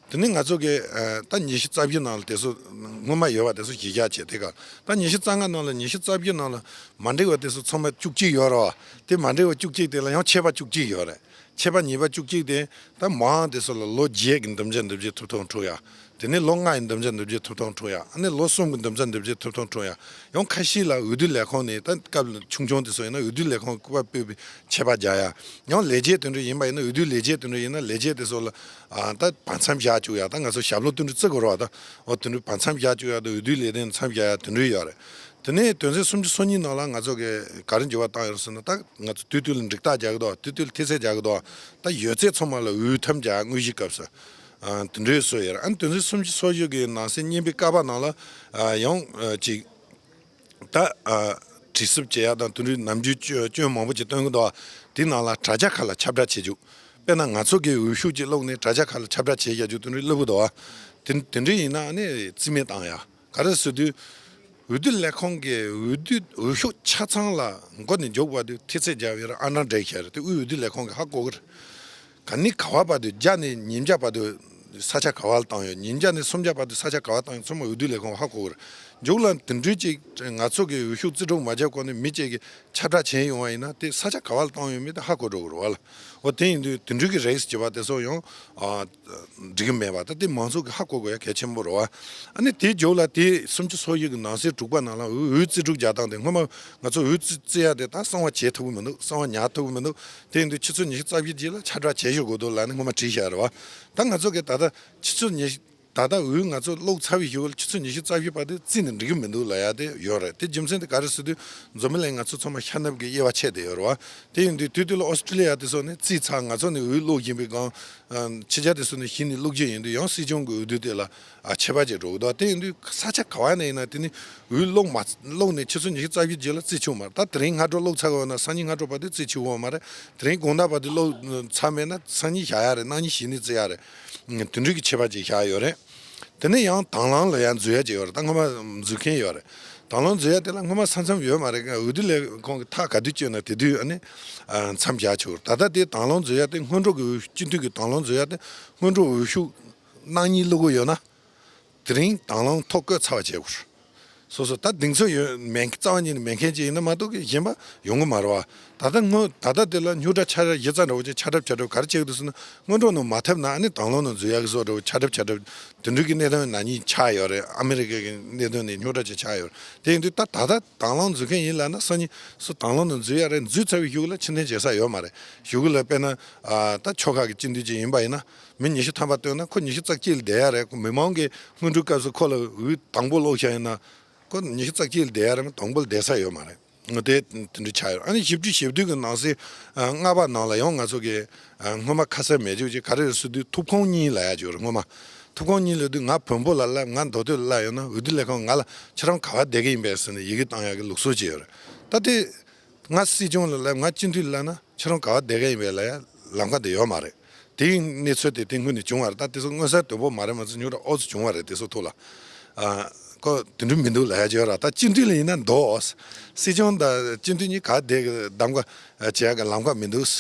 དེ་ནས་ང་ཚོ་གི་ཨ་ད་ཉི་ཤུ་རྩ་བཞི་ནང་ལ་དེ་ཚོ་སྔོན་མ་ཡོད་པ་དེ་ཚོ་གཞི་བཞག་བྱས། དེ་ག་ད་ཉི་ཤུ་རྩ་ལྔ་ནང་ལ་ཉི་ཤུ་རྩ་བཞི་ནང་ལ་མ་འགྲིག་པ་དེ་ཚོ་ཚང་མ་བཅུ་གཅིག་ཡོད་རེད་བ། དེ་མ་འགྲིག་པ་བཅུ་གཅིག་དེ་ལ་ཡང་ཆད་པ་བཅུ་གཅིག་ཡོད་རེད། ཆད་པ་ཉེས་པ་བཅུ་གཅིག་དེ་ད་མང་དེ་ཚོ་ལ་ལོ་བརྒྱད་ཀྱི་འདེམས་བྱ་འདེམས་བྱེད་ཐོབ་ཐང་འཕྲོག་ཡ། དེ་ནས་ལོ་ལྔ་ཡི་འདེམས་བྱ་འདེམས་བྱེད་ཐོབ་ཐང་འཕྲོག་ཡ། ཨ་ནི་ལོ་གསུམ་གྱི་འདེམས་བྱ་འདེམས་བྱེད་ཐོབ་ཐང་འཕྲོག་ཡ། ཡང་ཁ་ཤས་ལ་འོས་བསྡུ་ལས་ཁང་ནས་ད་སྐབས་ཆུང་ཆུང་དེ་ཚོ་ཡིན་ན་འོས་བསྡུ་ལས་ཁང་སྐུ་པར་སྤོས་པའི་ཆད་པ་རྒྱག་ཡ། ཡང་ལས་བྱེད་དེ་འདྲ་ཡིན་པ་ཡིན་ན། འོས་བསྡུ་ལས་བྱེད་དེ་འདྲ་ཡིན་ན་ལས་བྱེད་དེ་ཚོ་ལ་ཨ་ད་བར་མཚམས་བཞག་བཅུག་ཡ། ད་ང་ཚོ་ཞབས་ལོ་དེ་འདྲ་བརྩི་དགོས་རེད་བ། ད་འོ་དེ་འདྲ་བར་མཚམས་བཞག་བཅུག་ཡ་དང་འོས་བསྡུ་ལས་དོན་མཚམས་བཞག་ཡ་དེ་འདྲ་ཡོད་རེད། དེ་ནས་དོན་ཚན་སུམ་ཅུ་སོ་གཉིས་ནང་ལ་ང་ཚོ་གི་ག་རེ་འགྱུར་བ་བཏང་ཡོད་ཟེར་ན། ད་ང་ཚོ་དུས་དུས་ལ་འགྲིག་རྟགས་རྒྱག་གི་འདུག། དུས་དུས་ལ་ཐེལ་ཙེ་རྒྱག་གི་འདུག། ད་ཡོད་ཚད་ཚང་མ་ལ་འོས་ཐམ་རྒྱག། དངོས་གཞིའི་སྐབས་སུ་ཨ་དེ་འདྲའི་སྲོལ་ཡོད་རེད། ཨ་ནི་དོན་ཚན་སུམ་ཅུ་སོ་བཞི་གི་ནང་གསེས་གཉིས་པའི་ཀ་པ་ནང་ལ་ཨ་ཡང་ཨ་ཅིག་ད་ཨ་དྲི་ཟབ་བྱེད་ཡ་དང་དེ་འདྲའི་ནམ་རྒྱུན་སྐྱོན་སྐྱོན་མང་པོ་ཅིག་སྟོན་གི་འདུག། དེ་ནང་ལ་དྲ་རྒྱ་ཁག་ལ་ཁྱབ་བསྒྲགས་བྱེད་རྒྱུ། དཔེར་ན་ང་ཚོ་གི་འོས་ཤོག་ཅིག་བླུགས་ནས་དྲ་རྒྱ་ཁག་ལ་ཁྱབ་བསྒྲགས་བྱེད་རྒྱུ་དེ་འདྲའི་སླ་པོ་འདུག་བ། དེ་དེ་འདྲའི་ཡིན་ན་ཨ་ནི་རྩིས་མེད་བཏང་ཡ། ག་རེ་ཟེར་དུས། འོས་བསྡུ་ལས་ཁང་གི་འོས་བསྡུ་འོས་ཤོག་ཆ་ཚང་ལ་མགོ་ནས་མཇུག་བར་དུ་ཐེལ་ཙེ་རྒྱབ་ཡོད་རེད། ཨ་འགྲངས་སྤྲད་ཤག་རེད། དེ་དབུས་འོས་བསྡུ་ལས་ཁང་གིས་ཧ་གོ་གི་རེད། ག་ནས་ག་བ་བར་དུ། བརྒྱ་ནས་ཉིས་བརྒྱ་བར་དུ་ས་ཆ་ག་བ་ལ་བཏང་ཡོད། ཉིས་བརྒྱ་ནས་སུམ་བརྒྱ་བར་དུ་ས་ཆ་ག་བ་བཏང་ཡོད། ཚང་མ་འོས་བསྡུ་ལས་ཁང་གིས་ཧ་གོ་གི་རེད། མཇུག་ལ་དེ་འདྲའི་ཅིག་ང་ཚོ་གི་འོས་ཤོག་རྩིས་སྤྲོད་མ་བརྒྱབ་གོང་ནས་མི་གཅིག་གིས་ཁྱབ་བསྒྲགས་བྱས་ཡོང་བ་ཡིན་ན། དེ་ས་ཆ་ག་བ་ལ་བཏང་ཡོད་མེད་དེ་ཧ་གོ་འགྲོ་གི་རེད་བ་ལ། འོ་དེ་ཡིན་དུས་དེ་འདྲའི་གི་རེས་བྱེད་པ་དེ་ཚོ་ཡང་ཨ། འགྲིག་གི་མེད་པ། ད་དེ་མང་ཚོགས་ཀྱིས་ཧ་གོ་དགོས་ཡ་གལ་ཆེན་པོ་རེད་བ། ཨ་ནི་དེའི་མཇུག་ལ་དེ་སུམ་ཅུ་སོ་བཞི་གི་ནང་གསེས་དྲུག་པ་ནང་ལ་འོས་འོས་རྩིས་སྤྲོད་རྒྱག་སྟངས་དེ། སྔོན་མ་ང་ཚོ་འོས་རྩིས་རྩིས་ཡ་དེ་ད་གསང་བ་བྱེད་ཐུབ་ཀྱི་མི་འདུག། གསང་བ་ཉར་ཐུབ་ཀྱི་མི་འདུག། དེ་ཡིན་དུས་ཆུ་ཚོད་ཉི་ཤུ་རྩ་བཞི་རྗེས་ལ་ཁྱབ་བསྒྲགས་བྱེད་ཤོག་དགོས་འདུག་ལབ་ནས་སྔོན་མ་བྲིས་བཞག་རེད་བ། ད་ང་ཚོ་གིས་ད་ལྟ་ཆུ་ཚོད་ཉི་ཤུ། ད་ལྟ་འོས་ང་ཚོ་བླུགས་ཚར་བའི་གཞུག་ལ་ཆུ་ཚོད་ཉི་ཤུ་རྩ་བཞི་བར་དུ་རྩིས་ནས་འགྲིག་གི་མི་འདུག་ལབ་ཡ་དེ་ཡོད་རེད། དེ་རྒྱུ་མཚན་དེ་ག་རེ་ཟེར་དུས། འཛམ་བུ་གླིང་ང་ཚོ་ཚང་མ་ཤ་ནབ་ཀྱི་དབྱེ་བ་ཕྱེ་བསྡད་ཡོད་རེད་བ། དེ་ཡིན་དུས་དུས་དུས་ལ་ཨོ་སི་ཀྲི་ལི་ཡ་དེ་ཚོ་ནས་རྩིས་ཚར། ང་ཚོ་ནས་འོས་བླུགས་བཞིན་པའི་སྒང་། ཨ། ཕྱི་རྒྱལ་དེ་ཚོ་ནས་གཞི་ནས་བླུགས་རྒྱུ་ཡིན་དུས་ཡང་སྲིད་སྐྱོང་གི་འོས་བསྡུ་དེ་ལ་ཨ་ཆད་པ་ཅིག་འགྲོ་གི་འདུག། དེ་ཡིན་དུས་ས་ཆ་ག་བ་ནས་ཡིན་ན་དེ་ནི་འོས་བླུགས་མ་བླུགས་ནས་ཆུ་ཚོད་ཉི་ཤུ་རྩ་བཞི་རྗེས་ལ་རྩིས་ཆོག་མ་རེད། ད་དེ་རིང་སྔ་དྲོ་བླུགས་ཚར་བ་ན་སང་ཉིན་སྔ་དྲོ་བར་དུ་རྩིས་ཆོག་གི་ཡོད་མ་རེད། དེ་རིང་དགོང་དག་བར་དུ་བླུགས་ཚར་མེད་ན་སང་ཉིན་བཞག་ཡ་རེད། གནངས་ཉིན་གཞི་ནས་རྩིས་ཡ་རེད། དེ་འདྲའི་གི་ཆད་པ་ཅིག་བཞག་ཡོད་རེད། དེ་ནས་ཡང་དང་བླངས་ལབ་ཡ་འཛུལ་ཡ་ཅིག་ཡོད་རེད། ད་སྔོན་མ་འཛུལ་མཁན་ཡོད་རེད། དང་བླངས་འཛུལ་ཡ་དེ་ལ་སྔོན་མ་ས་མཚམས་ཡོད་མ་རེད། འོས་བསྡུ་ལས་ཁུངས་ཀྱིས་ཐག་ག་དུས་གཅོད་ན་དེ་དུས་ཨ་ནི་ཨ་མཚམས་བཞག་ཆོག་རེད། ད་ལྟ་དེ་དང་བླངས་འཛུལ་ཡ་དེ་སྔོན་འགྲོ་གི་འོས། སྤྱི་འཐུས་ཀྱི་དང་བླངས་འཛུལ་ཡ་དེ་སྔོན་འགྲོ་འོས་ཤོག་གནངས་ཉིན་བླུག་གི་ཡོད་ན། དེ་རིང་དང་བླངས་ཐོ་བཀོད་ཚར་བ་བྱེད་དགོས་རེད། སོ་སོ་ད་གདེང་ཚོད་ཡོད་མེད། རྩ་བ་ཉིད་ནས་མེད་མཁན་ཅིག་ཡིན་ན་མ་གཏོགས་གི་གཞན་པ་ཡོང་གི་མ་རེད་བ། ད་ལྟ་སྔོན། ད་ལྟ་དེ་ལ་རྙོག་དྲ་ཆ་ར་གཞི་རྩ་འདྲ་བོ་ཅིག་ཆ་འགྲབས་ཆ་འགྲབས་ག་རེ་བྱེད་ཀྱི་འདུག་ཟེར་ན། སྔོན་འགྲོ་ནང་མ་ཐེབས་ན་ཨ་ནི་དང་བླངས་ནང་འཛུལ་ཡག་གི་བཟོ་འདྲ་བོ་ཆ་འགྲབས་ཆ་འགྲབས་དེ་འདྲ་གི་གནད་དོན་ན་ནིང་ཆགས་ཡོད་རེད། ཨ་མི་རི་ཀ་གི་གནད་དོན་ནས་རྙོག་དྲ་ཅིག་ཆགས་ཡོད་རེད། དེ་ཡིན་དུས་ད་ད་ལྟ་དང་བླངས་འཛུལ་མཁན་ཡིན་ལབ་ན་སང་ཉིན་སུ་དང་བླངས་ནང་འཛུལ་ཡག་རེད། འཛུལ་ཚར་བའི་གཞུག་ལ་ཕྱིར་འཐེན་བྱེད་ས་ཡོད་མ་རེད། གཞུག་ལ་དཔེར་ན་ཨ་ད་ཆོལ་ཁ་གི་སྤྱི་འཐུས་ཅིག་ཡིན་པ་ཡིན་ན། མི་ཉི་ཤུ་ཐམ་པ་བཏོན་ན་ཁོ་ཉི་ཤུ་རྩ་གཅིག་ལ་བསྡད་ཡག་རེད། ཁོ་མི་མང་གིས་སྔོན་འགྲོའི་སྐབས་སུ་ཁོ་ལ་འོས་དང་པོ་བླུགས་བཞག་ཡིན་ན། ཁོ་ཉི་ཤུ་རྩ་གཅིག་ལ་བསྡད་ཡག་རེད། མི་དང་པོ་ལ་བསྡད་ས་ཡོད་མ་རེད། དེ་དེ་འདྲ་ཆགས་ཡོད། ཨ་ནི་བཞི་བཅུ་ཞེ་བདུན་གྱི་ནང་གསེས་ལྔ་པ་ནང་ལ་ཡང་ང་ཚོ་གི་སྔོན་མ་ཁ་གསལ་མེད་ཅིག་ཅིག་ག་རེ་རེད་ཟེར་དུས། ཐུབ་ཁུངས་གཉིས་ལབ་ཡག་ཅིག་ཡོད་རེད། སྔོན་མ་ཐུབ་ཁུངས་གཉིས་ལབ་དུས། ང་བོན་པོ་ལ་བསླབ། ང་མདོ་སྟོད་ལ་བསླབ་ཡོད་ན། འོས་བསྡུ་ལས་ཁང་ང་ལ་ཁྱེད་རང་ག་བ་བསྡད་ཀྱི་ཡིན་པས་ཟེར་ནས་ཡི་གེ་བཏང་ཡག་གི་ལུགས་སྲོལ་ཅིག་ཡོད་རེད། ད་དེ་ང་སྲིད་སྐྱོང་ལ་བསླབ། ང་སྤྱི་འཐུས་ལ་བསླབ་ན་ཁྱེད་རང་ག་བ་བསྡད་ཀྱི་ཡིན་པས་ལབ་ཡག་ལམ་ཁ་དེ་ཡོད་མ་རེད། དེའི་གནས་ཚུལ་དེ་དེ་སྔོན་ནས་བྱུང་བ་རེད། ད་དེ་ཚོ་མངོན་གསལ་དོད་པོ་མ་རེད་མ་ཚད་རྙོག་དྲ་ཨོ་ཙམ་བྱུང་བ་རེད། དེ་ཚོ་ཐོག་ལ། ཨ། ཁོ་དེ་འདྲ་མི་འདུག་ལབ་ཡག་ཅིག་ཡོད་རེད། ད་སྤྱི་འཐུས་ལ་ཡིན་ན་འདུག། སྲིད་སྐྱོང་དང་སྤྱི་འཐུས་གཉིས་ག་བ་བསྡད་ཀྱི་གདམ་ག་བྱེད་ཡག་གི་ལམ་ཁ་མི་འདུག།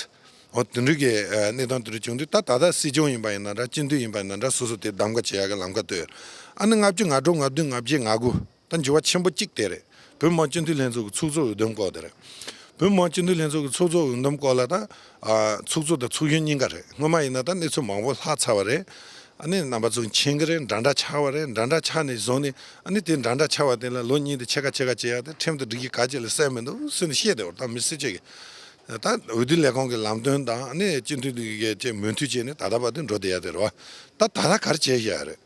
འོ་དེ་འདྲ་གི་གནས་སྟངས་དེ་འདྲ་བྱུང་དུས། ད་ད་ལྟ་སྲིད་སྐྱོང་ཡིན་པ་ཡིན་ན་འདྲ། སྤྱི་འཐུས་ཡིན་པ་ཡིན་ན་འདྲ། སོ་སོ་དེ་གདམ་ག་བྱེད་ཡག་གི་ལམ་ཁ་བཏོད། ཨ་ནི་ལྔ་བཅུ་ང་དྲུག་ང་བདུན་ང་བརྒྱད་ང་དགུ། ད་འགྱུར་བ་ཆེན་པོ་གཅིག་དེ་རེད། བོད་མི་མང་སྤྱི་འཐུས་ལྷན་ཚོགས་ཀྱི་ཚོགས་གཙོ་འོས་བསྡོམས་སྐོར་དེ་རེད། བོད་མི་མང་སྤྱི་འཐུས་ལྷན་ཚོགས་ཀྱི་ཚོགས་གཙོ་འོས་བསྡོམས་སྐོར་ལ་ད་ཨ་ཚོགས་གཙོ་དང་ཚོགས་གཞོན་གཉིས་ཀ་རེད། སྔོན་མ་ཡིན་ན་ད་གནས་ཚུལ་མང་པོ་ལྷག་ཚར་བ་རེད། ཨ་ནི་རྣམ་པ་ཚོ་མཁྱེན་གྱི་རེད། འདྲ་འདྲ་ཆགས་པ་རེད། འདྲ་འདྲ་ཆགས་ནས་བཟུང་ནས་ཨ་ནི་དེ་འདྲ་འདྲ་ཆགས་པ་དེ་ལ་ལོ་གཉིས་དང་ཕྱེད་ཀ་ཕྱེད་ཀ་བྱེད་ཡ་དེ་ཁྲིམས་དང་སྒྲིག་གཞི་ག་ཅིག་ལ་གསལ་མི་འདུག་ཟེར་ནས་བཤད་བསྡད་པ་རེད། ད་མི་སེར་ཅིག་གིས་ད་འོས་བསྡུ་ལས་ཁུངས་ཀྱི་ལམ་སྟོན་དང་ཨ་ནི་སྤྱི་འཐུས་འདི་གའི་ཅིག་མོས་མཐུན་བྱས་ནས་ད་ལྟ་བར་དུ་འགྲོ་བསྡད་ཡ་དེ་རེད་བ། ད་ད་ལྟ་ག་རེ་བྱས་བཞག་ཡ་རེད།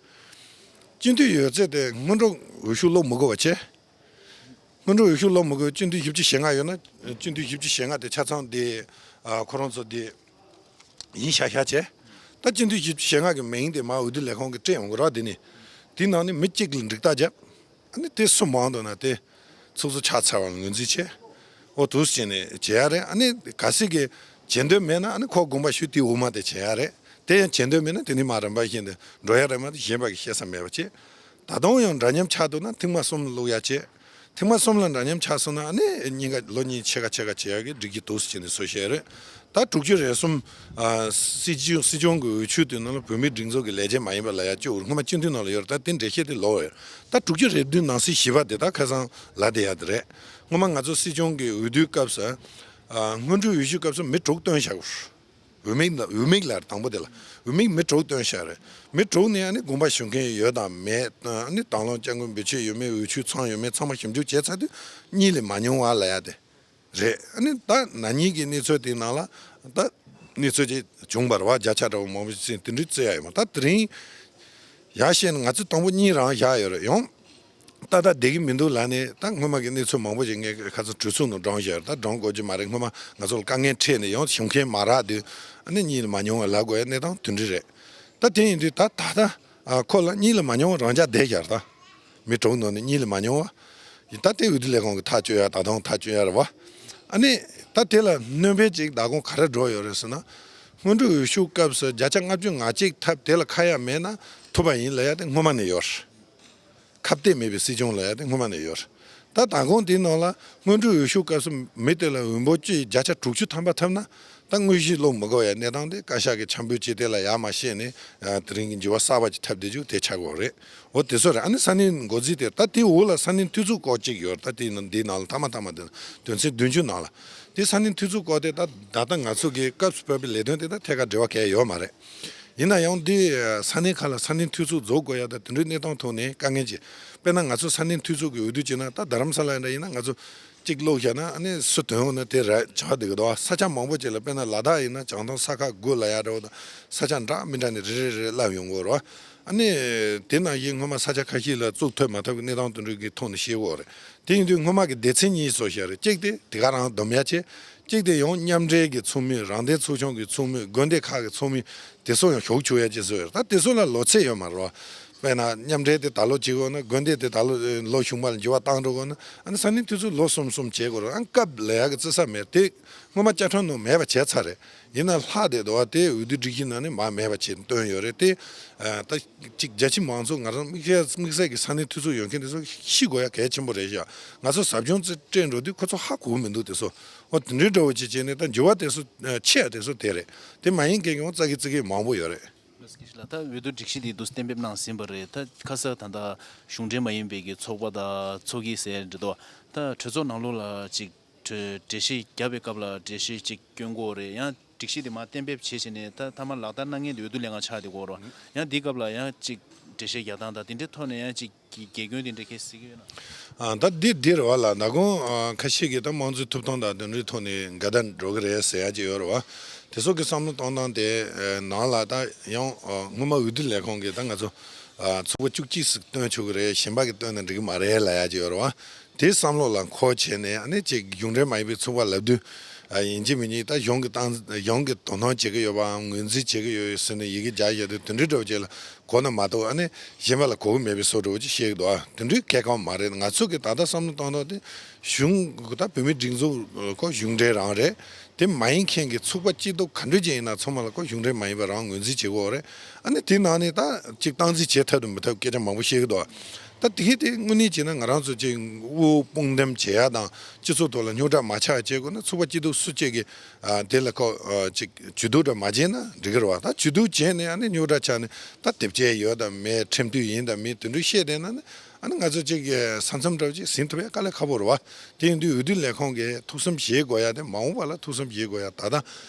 སྤྱི་འཐུས་ཡོད་ཚད་དེ་སྔོན་འགྲོ་འོས་ཤོག་སློག་མི་དགོས་པ་བྱས། སྔོན་འགྲོ་འོས་ཤོག་སློག་མི་དགོས། སྤྱི་འཐུས་བཞི་བཅུ་ཞེ་ལྔ་ཡོད་ན་སྤྱི་འཐུས་བཞི་བཅུ་ཞེ་ལྔ་དེ་ཆ་ཚང་དེ་ཨ་ཁོ་རང་ཚོ་དེ་ཡིན་ཤག་ཤག་བྱས། ད་སྤྱི་འཐུས་བཞི་བཅུ་ཞེ་ལྔ་གི་མིང་དེ་མར་འོས་བསྡུ་ལས་ཁུངས་ཀྱིས་སྤྲད་ཡོང་གི་རེད་བ། དེ་ནི་དེའི་ནང་ནས་མི་གཅིག་ལ་འགྲིག་རྟགས་བརྒྱབ། ཨ་ནི་དེ་སུ་མང་འདུག་ན་དེ་ཚོགས་གཙོ་ཆགས་ཚར་བ་ངོས་འཛིན་བྱས། ཨོ་དུས་བྱས་ནས་བྱེད་ཡ་རེད། ཨ་ནི་གལ་སྲིད་ཀྱི་བྱེད་འདོད་མེད་ན་ཨ་ནི་ཁོ་དགོངས་པ་ཞུས་དེའི་འོག་མ་དེ་བྱེད་ཡ་རེད། དེ་ཡང་བྱེད་འདོད་མེད་ན་དེ་ནི་མ་རིམ་པ་བཞིན་དུ་འགྲོ་ཡ་རེད། མ་གཏོགས་གཞན་པ་གི་བཤད་ས་མེད་པ་བྱས། ད་དུང་ཡང་འདྲ་མཉམ་ཆགས་འདུག་ན་ཐེངས་མ་གསུམ་བླུག་ཡ་བྱས། ཐེངས་མ་གསུམ་ལ་འདྲ་མཉམ་ཆགས་སོང་ན་ཨ་ནི་གཉིས་ཀ་ལོ་གཉིས་ཕྱེད་ཀ་ཕྱེད་ཀ་བྱེད་ཡ་གི་སྒྲིག་གཞི་འདུག་སེ་བྱས་ནས་བཟོ་བཞག་རེད། ད་དྲུག་ཅུ་རེ་གསུམ་ཨ་སྲིད་སྐྱོང་སྲིད་སྐྱོང་གི་འོས་ཆོས་དེ་ནང་ལ་བོད་མིའི་སྒྲིག་འཛུགས་ཀྱི་ལས་བྱེད་མ་ཡིན་པ་ལབ་ཡ་གཅིག་སྔོན་མ་སྤྱི་འཐུས་ནང་ལ་ཡོད་རེད། ད་དེ་འགྲེལ་བཤད་དེ་ལོག་ཡོད། ད་དྲུག་ཅུ་རེ་བདུན་ནང་གསེས་བཞི་པ་དེ་ད་ཁ་སང་ལབ་བསྡད་ཡ་དེ་རེད། སྔོན་མ་ང་ཚོ་སྲིད་སྐྱོང་གི་འོས་བསྡུའི་སྐབས་སུ་ཨ་སྔོན་འགྲོའི་འོས་ཤོག་སྐབས་སུ་མི་དྲུག་བཏོན་བཞག་གོ། འོས་མིག་ལ་འོས་མིག་ལ་དང་པོ་དེ་ལ་འོས་མིག་མི་དྲུག་བཏོན་བཞག་རེད། མི་དྲུག་ནས་ཨ་ནི་དགོངས་པ་ཞུ་མཁན་ཡོད་དང་མེད། ཨ་ནི་དང་བླངས་སྐྱབས་མགོན་འབུལ་ཆོད་ཡོད་མེད། འོས་ཆོས་ཚང་ཡོད་མེད་ཚང་མ་ཞིབ་འཇུག་བྱས་ཚར་དུས་གཉིས་ལས་མ་ཉུང་བ་ལབ་ཡ་དེ་རེད། ཨ་ནི་ད་ན་ནིང་གི་གནས་ཚུལ་དེའི་ནང་ལ་ད་གནས་ཚུལ་ཅིག་བྱུང་བ་རེད་བ། བརྒྱ་ཆ་འདྲ་བོ་མང་པོ་ཞིག་དེ་འདྲའི་བརྩི་ཡ་ཡོད་མ་རེད། ད་དེ་རིང་ཡར་བཤད་ན་ང་ཚོས་དང་པོ་གཉིས་རང་བཞག་ཡོད་རེད། ཡང་ཏག་ཏག་བསྡད་ཀྱི་མི་འདུག་ལབ་ནས་ད་སྔོན་མ་གི་གནས་ཚུལ་མང་པོ་ཞིག་ངས་ཁ་སང་གྲོས་ཚོགས་ནང་བགྲངས་བཞག་ཡོད་རེད། ད་བགྲངས་དགོས་ཀྱི་མ་རེད། སྔོན་མ་ང་ཚོ་ལ་དཀའ་ངལ་འཕྲད་ནས་ཡང་ཞུ་མཁན་མ་རག་དུས་ཨ་ནི་གཉིས་ལས་མ་ཉུང་བ་ལབ་དགོས་ཡ་གནས་སྟངས་དེ་འདྲ་རེད། ད་དེ་ཡིན་དུས་ད་ད་ལྟ་ཨ་ཁོ་ལ་གཉིས་ལས་མ་ཉུང་བ་རང་འཇགས་བསྡད་བཞག་རེད། ད་མི་དྲུག་ནང་ནས་གཉིས་ལས་མ་ཉུང་བ་ཡིན། ད་དེ་འོས་བསྡུ་ལས་ཁུངས་ཀྱིས་ཐག་གཅོད་ཡ་ད་དུང་ཐག་གཅོད་ཡ་རེད་བ། ཨ་ནི་ད་དེ་ལ་སྣོན་པ་ཅིག་ད་དགོངས་ག་རེ་འགྲོ་ཡོད་རེད་ཟེར་ན། སྔོན་འགྲོའི་འོས་ཤོག་སྐབས་སུ་བརྒྱ་ཆ་ལྔ་བཅུ་ང་གཅིག་ཐེབས་དེ་ལ་ཁ་ཡ་མེད་ན་ཐུབ་པ་ཡིན་ལབ་ཡ་དེ་སྔོན་མ་ནས་ཡོད་རེད། ཁ་གཏད་མེད་པའི་སྲིད་སྐྱོང་ལབ་ཡ་དེ་སྔོན་མ་ནས་ཡོད་རེད། ད་ད་དགོངས་དེའི་ནང་ལ་སྔོན་འགྲོའི་འོས་ཤོག་སྐབས་སུ་མི་དེ་ལ་འོས་འབོར་བཅུ་བརྒྱ་ཆ་དྲུག་ཅུ་ཐམ་པ་ཐེབས་ན་ད་དངོས་གཞི་སློག་མི་དགོས་ཡ་གནས་སྟངས་དེ་བཀའ་ཤག་གི་འཆར་འབུལ་ཅིག་དེ་ལ་ཡ་མ་བཤད་ནས་ཨ་དེ་རིང་གི་འགྱུར་བ་གསར་པ་ཅིག་ཐེབས་བསྡད་རྒྱུ་དེ་ཆགས་ཀྱི་ཡོད་རེད། འོ་དེ་ཚོ་རེད། ཨ་ནི་ས་གནས་འགོ་འཛིན་དེ་ད་དེའི་འོག་ལ་ས་གནས་འཐུས་ཚོགས་སྐོར་གཅིག་ཡོད་རེད། ད་དེའི་ནང་འདིའི་ནང་ལ་ཐ་མ་ཐ་མ་དེ་དོན་ཚན་བདུན་ཅུ་ནང་ལ་དེ་ས་གནས་འཐུས་ཚོགས་སྐོར་དེ་ད་ད་ལྟ་ང་ཚོ་གི་སྐབས་སུ་བབས་པའི་ལས་དོན་དེ་ད་ཐད་ཀར་འབྲེལ་བ་གང་ཡང་ཡོད་མ་རེད། ཡིན་ན་ཡང་འདི་ས་གནས་ཁག་ལ་ས་གནས་འཐུས་ཚོགས་རྫོགས་དགོས་ཡ་ད་དེ་འདྲའི་གནས་སྟངས་ཐོག་ནས་དཀའ་ངལ་ཅིག་དཔེར་ན་ང་ཚོ་ས་གནས་འཐུས་ཚོགས་ཀྱི་འོས་བསྡུ་བྱས་ན་ད་རྡ་རམ་ས་ལ་འདྲ་ཡིན་ན་ང་ཚོ་གཅིག་བླུགས་བཞག་ན་ཨ་ནི་སུ་ཐོན་འོང་ན་དེ་ར་ཆགས་བསྡད་ཀྱི་འདུག་ས་ཆ་མང་པོ་ཅིག་ལ་དཔེར་ན་ལ་དྭགས་ཡིན་ན་བྱང་ཐང་ས་ཁག་དགུ་ལ་ཡ་འདྲ་བོ་དང་ས་ཆ་འདྲ་མི་འདྲ་ནས་རེ་རེ་རེ་བསླེབས་ཡོང་གི་ཡོད་རེད་བ། ཨ་ནི་དེ་ནང་བཞིན་སྔོན་མ་ས་ཆ་ཁ་ཤས་ལ་བཙུགས་ཐུབ་མ་ཐུབ་ཀྱི་གནས་སྟངས་དེ་འདྲ་གི་ཐོག་ནས་ཤེས་ཀྱི་ཡོད་རེད། དེ་ཡིན་དུས་སྔོན་མ་གི་སྡེ་ཚན་གཉིས་བཟོས་བཞག་རེད། གཅིག་དེ་དེ་ག་རང་སྡོམ་ཡ་བྱས། གཅིག་དེ་ཡང་མཉམ་འབྲེལ་གྱི་ཚོགས་མི་རང་བདེན་ཚོགས་ཆུང་གི་ཚོགས་མི་དགོན་སྡེ་ཁག་གི་ཚོགས་མི་དེ་ཚོ་ཡང་ཞུགས་ཆོག་ཡ་བྱས་བཟོས་ཡོད་རེད། ད་དེ་ཚོ་ལ་ལོ་ཚད་ཡོད་མ་རེད་བ། དཔེར་ན་མཉམ་འབྲེལ་དེ་ད་ལོ་བྱེད་དགོས་ན་དགོན་སྡེ་དེ་ད་ལོ་ལོ་གཞུག་མ་ལ་འགྱུར་བ་བཏང་འགྲོ་དགོས་ན་ཨ་ནི་ས་གནས་འཐུས་ཚོགས་ལོ་གསུམ་གསུམ་བྱེད་དགོས་རེད། ཨ་སྐབས་ལ་ཡ་གི་བརྩི་ས་མེད་དེ། སྔོན་མ་བཅའ་ཁྲིམས་ནང་མེད་པ་བྱས་ཚར་རེད། ཡིན་ན་ལྷག་བསྡད་འདུག་བ། དེ་འོས་བསྡུ་སྒྲིག་གཞི་ནང་ནས་མར་མེད་པ་བྱས་བཏོན་ཡོད་རེད། དེ་ཨ་ད་ཅིག་རྒྱ་ཆེ་མང་ཚོགས་ང་རང་དམིགས་བསལ་དམིགས་བསལ་གྱི་ས་གནས་འཐུས་ཚོགས་ཡོད་མཁན་དེ་ཚོ་ཤེས་དགོས་ཡ་གལ་ཆེན་པོ་རེད་ཤག་ང་ཚོ་ཟབ་སྦྱོང་རྩེ་སྤྲད་འགྲོ་དུས་ཁོ་ཚོ་ཧ་གོ་གི་མི་འདུག་དེ་ཚོ་འོ་དེ་འདྲའི་འདྲ་བོ་ཅིག་བྱས་ནས་ད་འགྱུར་བ་དེ་ཚོ་ཆེ་ཡ་དེ་ཚོ་དེ་རེད། དེ་མ་ཡིན་མཁན་གྱི་འོ་ཙག་གི་ཙིག་གི་མང་པོ་ཡོད་རེད། ལགས་སོ། ད་འོས་བསྡུ་སྒྲིག་གཞི་དེ་འདུག་གཏན་འབེབས་གནང་ཟིན་པ་རེད། ད་ཁ་ས་ད་ལྟ་གཞུང་འབྲེལ་མ་ཡིན་པའི་གི་ཚོགས་པ་དང་ཚོགས་ཀྱི་ཟེར་འདྲ་འདུག་ད་གྲོས་ཚོགས་ནང་ལོགས་ལ་ཅིག་གྲོས་གྲོས་གཞི་བརྒྱབ་པའི་སྐབས་ལ་གྲོས་གཞི་གཅིག་བསྐྱོན་དགོས་རེད། ཡང་སྒྲིག་གཞི་དེ་མར་གཏན་འབེབས་བྱས་བྱས་ནས་ད་མཐའ་མ་ལག་བསྟར་གནང་མཁན་དེ་འོས་བསྡུ་ལས་ཁང་ཆགས་བསྡད་ཀྱི་ཡོད་རེད། ཡང་འདིའི་སྐབས་ལ་ཡང་གཅིག་གྲོས་གཞི་རྒྱག་སྟངས་དང་དེ་འདྲའི་ཐོག་ནས་ཡང་གཅིག་གི་དགེ་སྐྱོན་དེ་འདྲ་གལ་སྲིད་ཀྱི་ཡོད་ན། ཨ་ད་འདི་འདི་རེད་བ་ལ། ད་དགོང་ཨ་ཁ་ཤས་ཀྱིས་ད་དམངས་གཙོའི་ཐོབ་ཐང་དང་དེ་འདྲའི་ཐོག་ནས་འགལ་ཟླ་འགྲོ་གི་རེད་ཟེར་ཡ་ཅིག་ཡོད་རེད་བ། དེ་ཚོ་གི་བསམ་བློ་གཏོང་སྟངས་དེ་ཨ་ནང་ལ་ད་ཡང་ཨ་སྔོན་མ་འོས་བསྡུ་ལས་ཁང་གིས་ད་ང་ཚོ་ཨ་ཚོགས་པ་བཅུ་གཅིག་ཟིག་བཏོན་ཆོག་གི་རེད། གཞན་པ་གིས་བཏོན་ན་འགྲིག་གི་མ་རེད་ལབ་ཡ་ཅིག་ཡོད་རེད་བ། དེ་བསམ་བློ་ལ་འཁོར་བྱས་ནས་ཨ་ནི་ཅིག་གཞུང་འབྲེལ་མ་ཡིན་པའི་ཚོགས་པ་ལབ་དུས། ཨ་ཡིན་གཅིག་མིན་གཅིག་ད་གཞུང་གི་སྟངས་གཞུང་གི་དོ་སྣང་བྱེད་ཀྱི་ཡོད་པའམ་ངོས་འཛིན་བྱེད་ཀྱི་ཡོད་ཟེར་ནས་ཡི་གེ་རྒྱག་བཞག་དུས་དེ་འདྲའི་འདྲ་བོ་ཅིག་ལ་གོ་ན་མ་གཏོགས་ཨ་ནི་གཞན་པ་ལ་གོ་གི་མེད་པའི་བཟོ་འདྲ་བོ་ཅིག་བཤད་ཀྱི་འདུག་ཨ་དེ་འདྲའི་གལ་འགངས་མ་རེད། ང་ཚོ་གི་ད་ལྟ་བསམ་བློ་གཏོང་སྟངས་དེ་གཞུང་ད་བོད་མིའི་སྒྲིག་འཛུགས་ཁོ་གཞུང་འབྲེལ་རང་རེད། དེ་མ་ཡིན་མཁན་གྱི་ཚོགས་པ་སྐྱིད་སྡུག་ག་འདྲ་ཅིག་ཡིན་ན་ཚང་མ་ལ་ཁོ་གཞུང་འབྲེལ་མ་ཡིན་པ་རང་ངོས་འཛིན་བྱེད་དགོས་རེད། ཨ་ནི་དེའི་ནང་ནས་ད་ཅིག་སྟངས་འཛིན་བྱེད་ཐུབ་དང་མི་ཐུབ་སྐད་ཆ་མང་པོ་བཤད་ཀྱི་འདུག་ད་དེ་གི་དེ་དངོས་གནས་བྱས་ན་ང་རང་ཚོ་ཅིག་དབུ་དཔུང་འདེམས་བྱེད་ཡ་དང་སྤྱི་ཚོགས་ཐོག་ལ་རྙོག་དྲ་མ་ཆགས་བྱེད་དགོས་ན་ཚོགས་པ་སྐྱིད་སྡུག་སུ་གཅིག་གིས་ཨ་དེ་ལ་ཁོ་ཨ་ཅིག་ཇུས་གཏོགས་འདྲ་མ་བྱས་ན་འགྲིག་གི་རེད་བ། ད་ཇུས་གཏོགས་བྱས་ནས་ཨ་ནི་རྙོག་དྲ་ཆགས་ནས་ད་དེབ་སྐྱེལ་ཡོད་དང་མེད་ཁྲིམས་མཐུན་ཡིན་དང་མིན་དེ་འདྲ་བཤད་བསྡད་ན་ནི་ཨ་ནི་ང་ཚོ་ཅིག་ས་མཚམས་འདྲ་བོ་ཅིག་ཟིན་ཐུབ་ཡ་དཀའ་ལས་ཁག་པོ་རེད་བ། དེ་ཡིན་དུས་འོས་བསྡུ་ལས་ཁང་གིས་ཐུགས་བསམ་བཞེས་དགོས་ཡ་དེ་མ་འོངས་པ་ལ་ཐུགས་བསམ་བཞེས་དགོས་ཡ། ད་ལྟ་